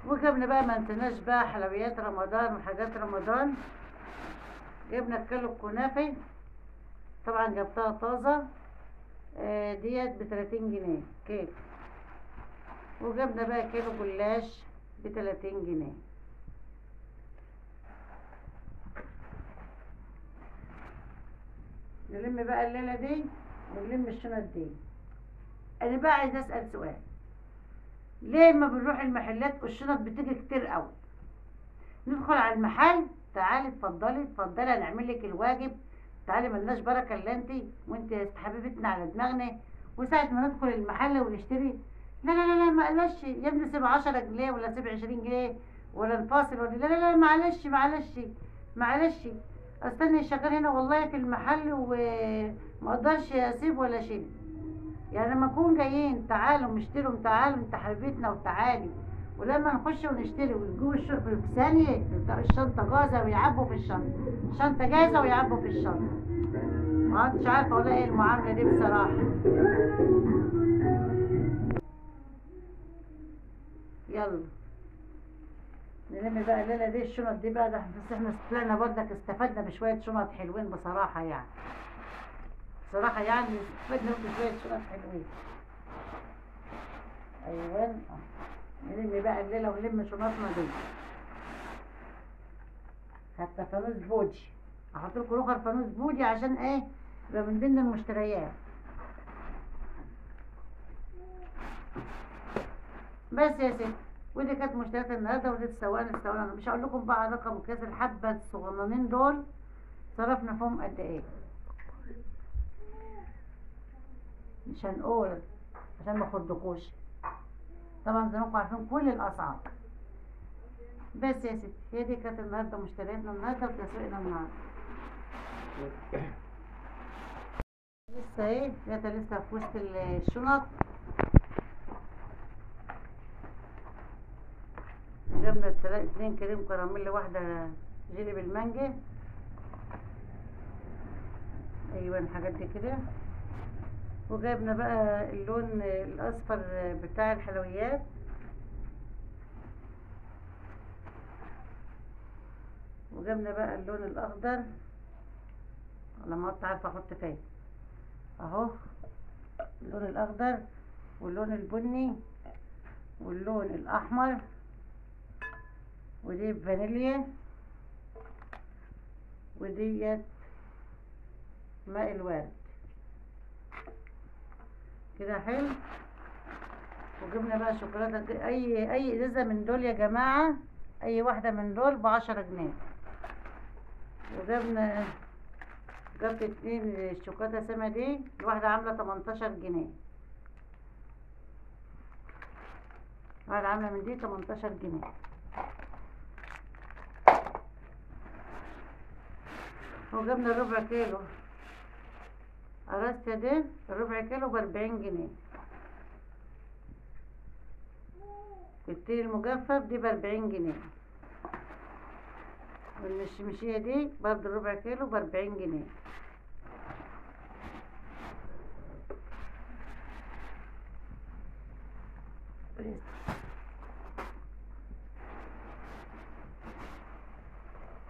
وجبنا بقى ما نسيناش بقى حلويات رمضان وحاجات رمضان. جبنا كيلو الكنافة، طبعا جبتها طازة، ديت ب30 جنيه كيلو. وجبنا بقى كيلو جلاش ب30 جنيه. نلم بقى الليلة دي ونلم الشنط دي. انا بقى عايزة اسأل سؤال، ليه ما بنروح المحلات والشنط بتيجي كتير قوي؟ ندخل على المحل، تعالي اتفضلي اتفضلي هنعمل لك الواجب، تعالي ملناش بركة الا انت، وانت حبيبتنا على دماغنا. وساعة ما ندخل المحل ونشتري، لا لا لا لا معلش يا ابني سيب 10 جنيه ولا سيب 20 جنيه ولا نفاصل ولا لا لا لا معلش معلش معلش، استني شغال هنا والله في المحل وما اقدرش اسيب ولا شيء. يعني لما نكون جايين تعالوا نشتروا، تعالوا انت حبيبتنا وتعالي، ولما نخش ونشتري ويجيبوا الشرب في ثانية الشنطة جاهزة ويعبوا في الشنطة، الشنطة جاهزة ويعبوا في الشنطة. ما عدتش عارفة ولا ايه المعاملة دي بصراحة. يلا نلم بقى الليلة دي الشنط دي بقى. ده بس احنا طلعنا برضك استفدنا بشوية شنط حلوين بصراحة، يعني بصراحة يعني استفدنا بشوية شنط حلوين. ايوه نلم بقى الليلة ونلم شنطنا دي. حتى فانوس بودي احط لكم رخر فانوس بودي عشان ايه، يبقى من ضمن المشتريات. بس يا ستي، ودي كانت مشتريات النهارده، ودي اتسوقنا اتسوقنا. انا مش هقول لكم بقى رقم قياس الحبة الصغننين دول صرفنا فيهم قد ايه، مش هنقول عشان ما اخدكوش، طبعا زي ما انتم عارفين كل الاسعار. بس يا ستي هي دي كانت النهارده مشترياتنا النهارده وتسويقنا النهارده. لسه ايه لسه في وسط الشنط. جبنا 2 كريم كراميل، واحدة جيلي بالمانجا، ايوه الحاجات دي كده. وجبنا بقى اللون الاصفر بتاع الحلويات، وجبنا بقى اللون الاخضر، انا ما كنت عارفه احط فين اهو، اللون الاخضر واللون البني واللون الاحمر، ودي فانيليا، وديت ماء الورد. كده حلو. وجبنا بقى شوكولاتة، اي ازازة من دول يا جماعة، اي واحدة من دول ب10 جنيه. وجبنا جبت 2 الشوكولاتة سما دي، الواحدة عامله 18 جنيه، الواحدة عامله من دي 18 جنيه. وجبنا ربع كيلو قراصة دي، الربع كيلو ب40 جنيه. التين المجفف دي ب40 جنيه. والمشمشية دي برضه ربع كيلو ب40 جنيه.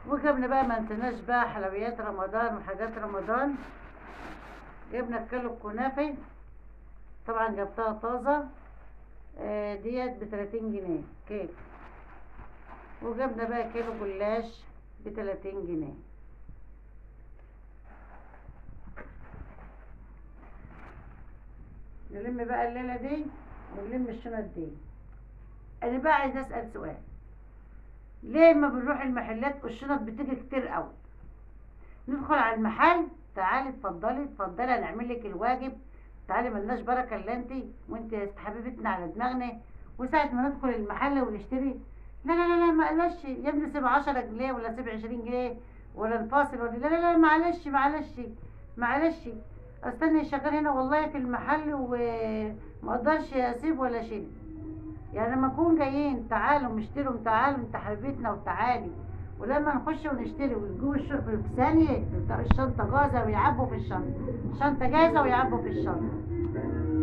وجبنا بقى ما نسيناش بقى حلويات رمضان وحاجات رمضان. جبنا كيلو الكنافة، طبعا جبتها طازة، ديت ب30 جنيه كيلو. وجبنا بقى كيلو جلاش ب30 جنيه. نلم بقى الليلة دي ونلم الشنط دي. انا بقى عايزه اسال سؤال، ليه ما بنروح المحلات والشنط بتيجي كتير قوي؟ ندخل على المحل، تعالي اتفضلي اتفضلي هنعمل لك الواجب، تعالي ملناش بركة الا انت، وانت حبيبتنا على دماغنا. وساعة ما ندخل المحل ونشتري، لا لا لا لا معلش يا ابني سيب 10 جنيه ولا سيب 20 جنيه ولا الفاصل ولا لا لا لا معلش معلش معلش، استني شغال هنا والله في المحل وما اقدرش اسيب ولا شيء. يعني لما نكون جايين تعالوا اشتروا، تعالوا انت حبيبتنا وتعالي، ولما نخش ونشتري ويجيبوا في ثانية الشنطة جاهزة ويعبوا في الشنطة، الشنطة جاهزة ويعبوا في الشنطة.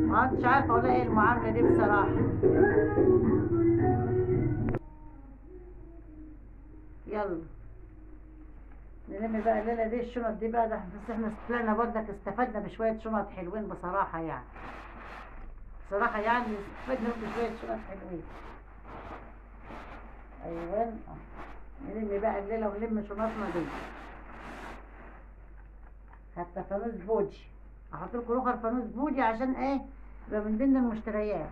ما عدتش عارفة اقول ايه المعاملة دي بصراحة. يلا نلم بقى الليلة دي الشنط دي بقى، ده بس احنا طلعنا برضك استفدنا بشوية شنط حلوين بصراحة، يعني بصراحة يعني استفدنا بشوية شنط حلوين. ايوه نلم بقى الليلة ونلم شنطنا دي. حتى فانوس بودي، احط لكم رخر فانوس بودي عشان ايه؟ يبقى من ضمن المشتريات.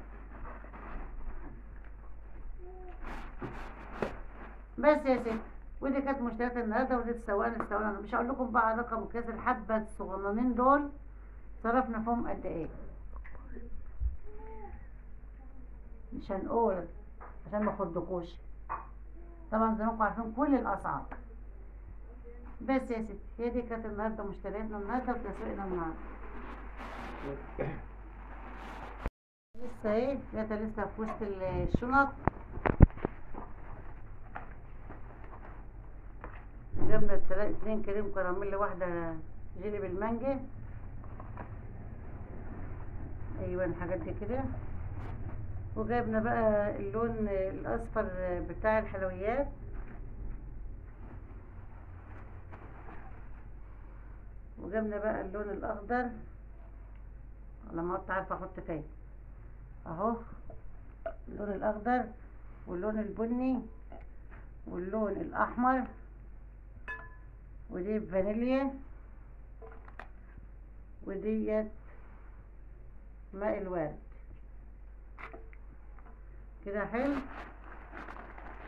بس يا ستي، ودي كانت مشتريات النهارده، ودي اتسوقنا اتسوقنا. انا مش هقول لكم بقى رقم قياس الحبة الصغننين دول صرفنا فيهم قد ايه، مش هنقول عشان ما اخدكوش، طبعا زي ما انتم عارفين كل الاسعار. بس يا ستي هي دي كانت النهارده مشترياتنا النهارده وتسويقنا النهارده. لسه ايه لسه في وسط الشنط. جبنا 2 كريم كراميل، واحدة جيلي بالمانجا، ايوه الحاجات دي كده. وجبنا بقى اللون الاصفر بتاع الحلويات، وجبنا بقى اللون الاخضر، لما كنت عارفه احط فين اهو، اللون الاخضر واللون البني واللون الاحمر، ودي فانيليا، وديت ماء الورد كده حلو.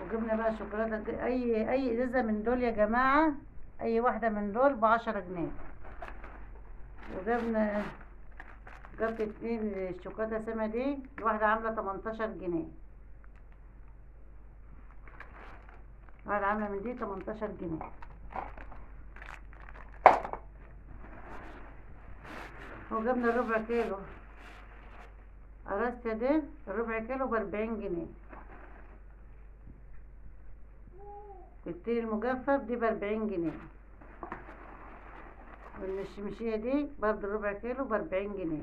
وجبنا بقى شوكولاتة، اي ازازة من دول يا جماعة، اي واحدة من دول ب10 جنيه. وجبنا جبت 2 شوكولاتة سما دي، الواحدة عامله 18 جنيه، الواحدة عامله من دي 18 جنيه. وجبنا الربع كيلو قراصة دي، الربع كيلو ب40 جنيه. التين المجفف دي ب40 جنيه، والمشمشية دي برضه الربع كيلو ب40 جنيه.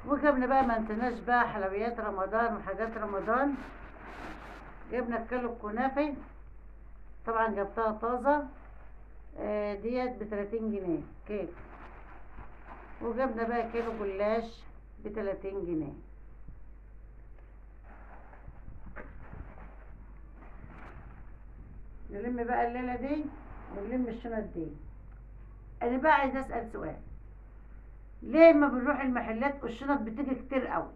وجبنا بقى ما نسيناش بقى حلويات رمضان وحاجات رمضان. جبنا الكيلو الكنافه، طبعا جبتها طازة، ديت ب30 جنيه كيلو. وجبنا بقى كيلو جلاش ب30 جنيه. نلم بقى الليلة دي ونلم الشنط دي. انا بقى عايزه اسال سؤال، ليه ما بنروح المحلات والشنط بتيجي كتير قوي؟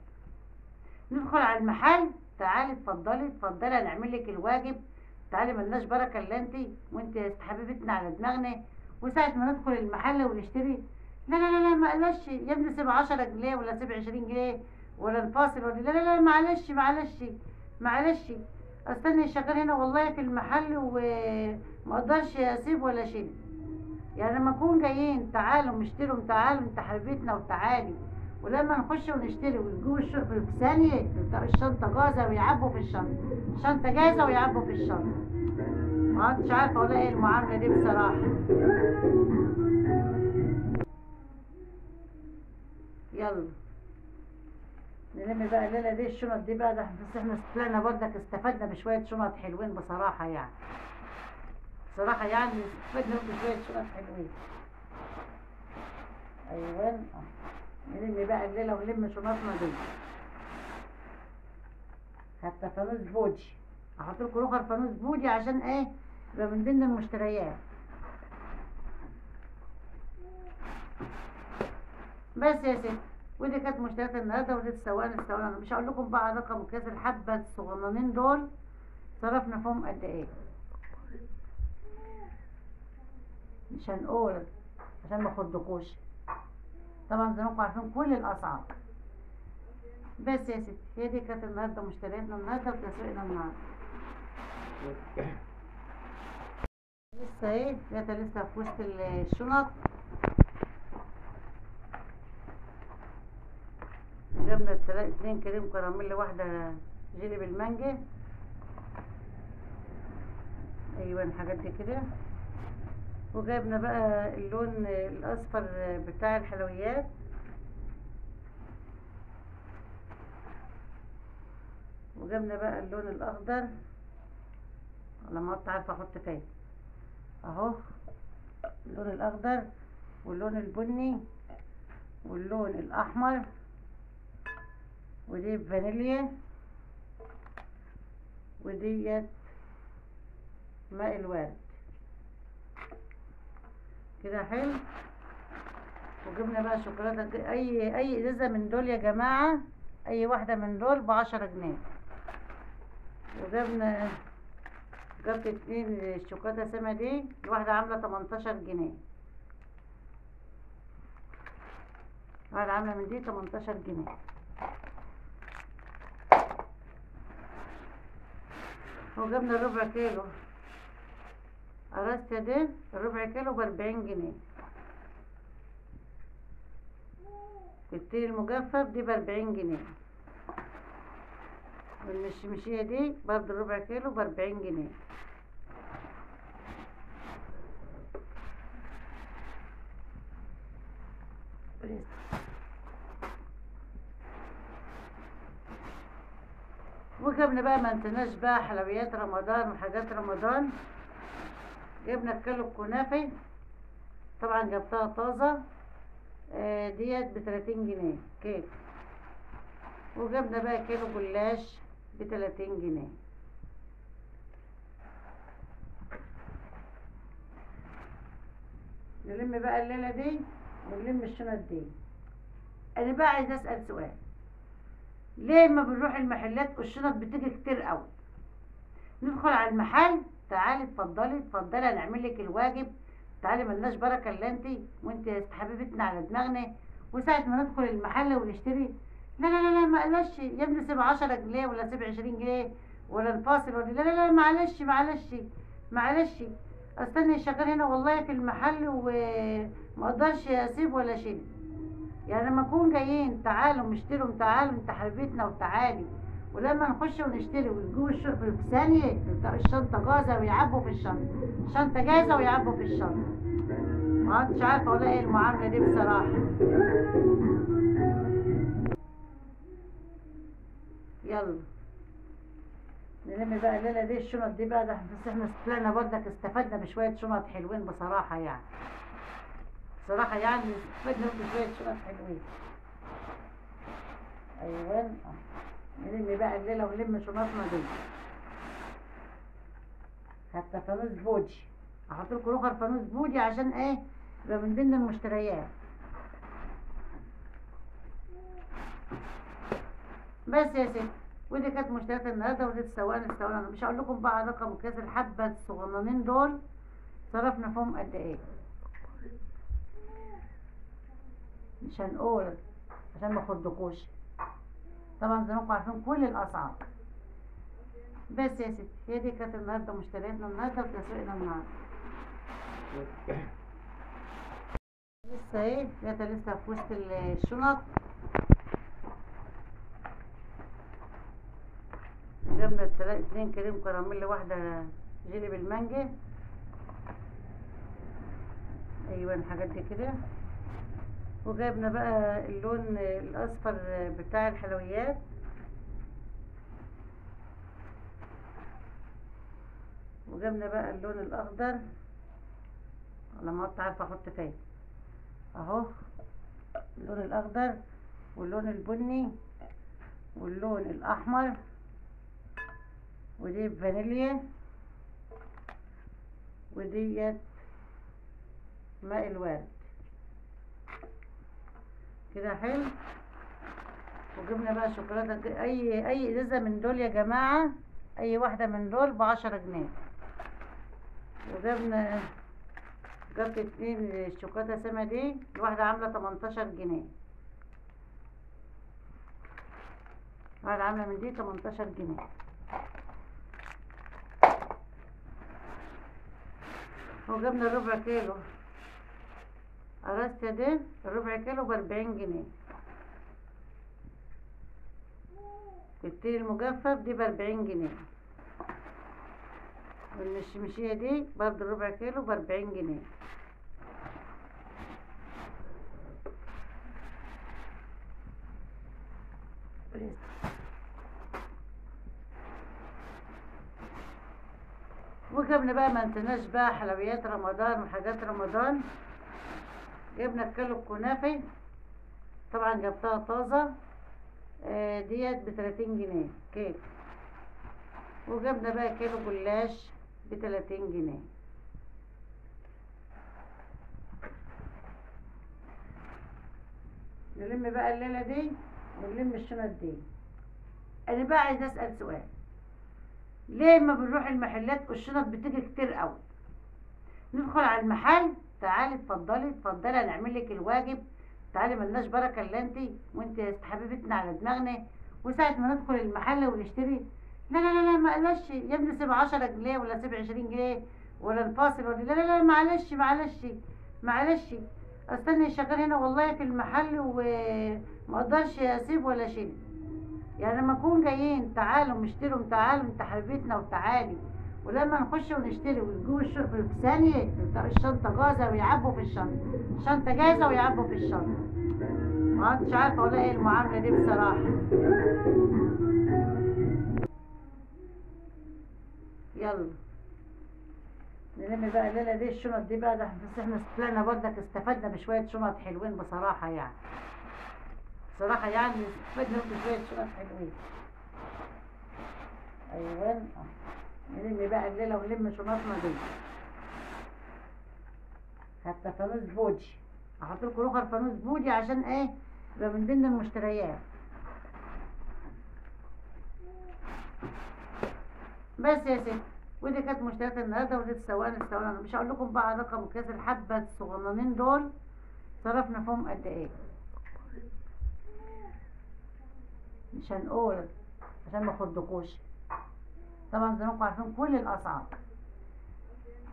ندخل على المحل، تعالي اتفضلي اتفضلي هنعمل لك الواجب، تعالي ملناش بركة الا انت، وانت حبيبتنا على دماغنا. وساعة ما ندخل المحل ونشتري، لا لا لا لا معلش يا ابني سيب 10 جنيه ولا سيب 20 جنيه ولا الفاصل ولا لا لا لا معلش معلش معلش، استني شغال هنا والله في المحل وما اقدرش اسيب ولا شيء. يعني لما نكون جايين تعالوا اشتروا، تعالوا انت حبيبتنا وتعالي، ولما نخش ونشتري ويجيبوا في ثانية الشنطة جاهزة ويعبوا في الشنطة، الشنطة جاهزة ويعبوا في الشنطة. ما عدتش عارفة اقول ايه المعاملة دي بصراحة. يلا نلم بقى الليلة دي الشنط دي بقى، ده بس احنا طلعنا برضك استفدنا بشوية شنط حلوين بصراحة يعني. بصراحة يعني استفدنا بشوية شنط حلوين. ايوه نلم بقى الليلة ونلم شنطنا دي. حتى فانوس بودي، احط لكم رخر فانوس بودي عشان ايه؟ يبقى من ضمن المشتريات. بس يا ستي، ودي كانت مشتريات النهارده، ودي اتسوقنا. انا مش هقول لكم بقى رقم كاس الحبة الصغننين دول صرفنا فيهم قد ايه، مش هنقول عشان ما اخدكوش، طبعا زي ما انتم عارفين كل الاسعار. بس يا ستي، هي دي كانت النهارده مشترياتنا النهارده وتسويقنا النهارده. لسه ايه لسه في وسط الشنط. جبنا 2 كريم كراميل، واحدة جيلي بالمانجا، ايوه الحاجات دي كده. وجبنا بقى اللون الاصفر بتاع الحلويات، وجبنا بقى اللون الاخضر، لما كنت عارفه احط فين اهو، اللون الاخضر واللون البني واللون الاحمر، ودي فانيليا، وديت ماء الورد كده. حلو. وجبنا بقى شوكولاتة، اي ازازة من دول يا جماعة، اي واحدة من دول ب10 جنيه. وجبنا جبت 2 الشوكولاتة سما دي، الواحدة عامله 18 جنيه، الواحدة عامله من دي 18 جنيه. وجبنا الربع كيلو قراصة دي، الربع كيلو ب40 جنيه. التين المجفف دي ب40 جنيه، والمشمشية دي برضه الربع كيلو ب40 جنيه. وجبنا بقى ما نسيناش بقى حلويات رمضان وحاجات رمضان. جبنا كيلو الكنافه، طبعا جبتها طازة، ديت ب30 جنيه كيلو. وجبنا بقى كيلو جلاش ب30 جنيه. نلم بقى الليلة دي ونلم الشنط دي. انا بقى عايزه اسال سؤال، ليه ما بنروح المحلات والشنط بتيجي كتير قوي؟ ندخل على المحل، تعالي اتفضلي اتفضلي هنعمل لك الواجب، تعالي ملناش بركة الا انت، وانت يا حبيبتنا على دماغنا. وساعة ما ندخل المحل ونشتري، لا لا لا لا معلش يا ابني، سيب 10 جنيه ولا سيب 20 جنيه ولا نفاصل ولا لا لا لا معلش معلش معلش، استني شغال هنا والله في المحل وما اقدرش اسيب ولا شيء. يعني لما نكون جايين تعالوا اشتروا، تعالوا انت حبيبتنا وتعالي، ولما نخش ونشتري ويجيبوا في ثانية الشنطة جاهزة ويعبوا في الشنطة، الشنطة جاهزة ويعبوا في الشنطة. ما عدتش عارفه اقول ايه المعاملة دي بصراحة. يلا نلم بقى الليلة دي الشنط دي بقى، ده بس احنا طلعنا برضك استفدنا بشوية شنط حلوين بصراحة يعني. بصراحة يعني استفدنا بشوية شنط حلوين. ايوه نلم بقى الليلة ونلم شنطنا دي. حتى فانوس بودي، احط لكم رخر فانوس بودي عشان ايه؟ يبقى من ضمن المشتريات. بس يا ستي، ودي كانت مشتريات النهارده، ودي اتسوقنا. انا مش هقول لكم بقى رقم كاس الحبة الصغننين دول صرفنا فيهم قد ايه، مش هنقول عشان ما اخدكوش، طبعا زي ما انتم عارفين كل الاسعار. بس يا ستي، هي دي كانت النهارده مشترياتنا النهارده وتسويقنا النهارده. لسه ايه لسه في وسط الشنط. جبنا 2 كريم كراميل، واحدة جيلي بالمانجا، ايوه الحاجات دي كده. وجبنا بقى اللون الاصفر بتاع الحلويات. وجبنا بقى اللون الاخضر، لما كنت عارفه احط فين اهو، اللون الاخضر واللون البني واللون الاحمر، ودي فانيليا، وديت ماء الورد كده. حلو. وجبنا بقى شوكولاتة، اي ازازة من دول يا جماعة، اي واحدة من دول ب10 جنيه. وجبنا جبت 2 الشوكولاتة سما دي، الواحدة عامله 18 جنيه، الواحدة عامله من دي 18 جنيه. وجبنا الربع كيلو قراصة دي، الربع كيلو ب40 جنيه. التين المجفف دي ب40 جنيه. والمشمشية دي برضو الربع كيلو ب40 جنيه. وجبنا بقى ما نسيناش بقى حلويات رمضان وحاجات رمضان. جبنا الكيلو الكنافه، طبعا جبتها طازة، ديت ب30 جنيه كيلو. وجبنا بقى كيلو جلاش ب30 جنيه. نلم بقى الليلة دي ونلم الشنط دي. انا بقى عايزه اسال سؤال، ليه ما بنروح المحلات والشنط بتيجي كتير قوي؟ ندخل على المحل، تعالي اتفضلي اتفضلي هنعمل لك الواجب، تعالي ملناش بركة الا انت، وانت يا حبيبتنا على دماغنا. وساعة ما ندخل المحل ونشتري، لا لا لا لا معلش يا ابني، سيب 10 جنيه ولا سيب 20 جنيه ولا نفاصل ولا لا لا لا معلش معلش معلش، استني شغال هنا والله في المحل وما اقدرش اسيب ولا شيء. يعني لما نكون جايين تعالوا نشتروا، تعالوا انت حبيبتنا وتعالي، ولما نخش ونشتري ويجيبوا في ثانية الشنطة جاهزة ويعبوا في الشنطة، الشنطة جاهزة ويعبوا في الشنطة. ما عدتش عارفه اقول ايه المعاملة دي بصراحة. يلا نلم بقى الليلة دي الشنط دي بقى، ده بس احنا طلعنا برضك استفدنا بشوية شنط حلوين بصراحة، يعني بصراحة يعني استفدنا بشوية شنط حلوين. ايوه نلم بقى الليلة ونلم شنطنا دي. حتى فانوس بودي، احط لكم رخر فانوس بودي عشان ايه؟ يبقى من ضمن المشتريات. بس يا ستي، ودي كانت مشتريات النهارده، ودي السواني. مش هقول لكم بقى رقم اكياس الحبة الصغننين دول صرفنا فيهم قد ايه، مش هنقول عشان ما اخدكوش، طبعا زي ما انتم عارفين كل الاسعار.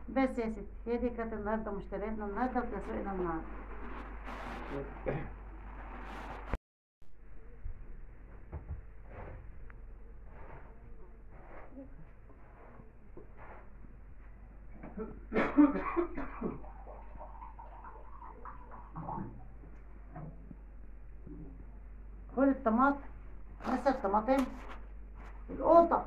بس يا ستي، هي دي كانت النهارده مشترياتنا النهارده وتسويقنا النهارده. خد الطماطم، لسه الطماطم، القوطه.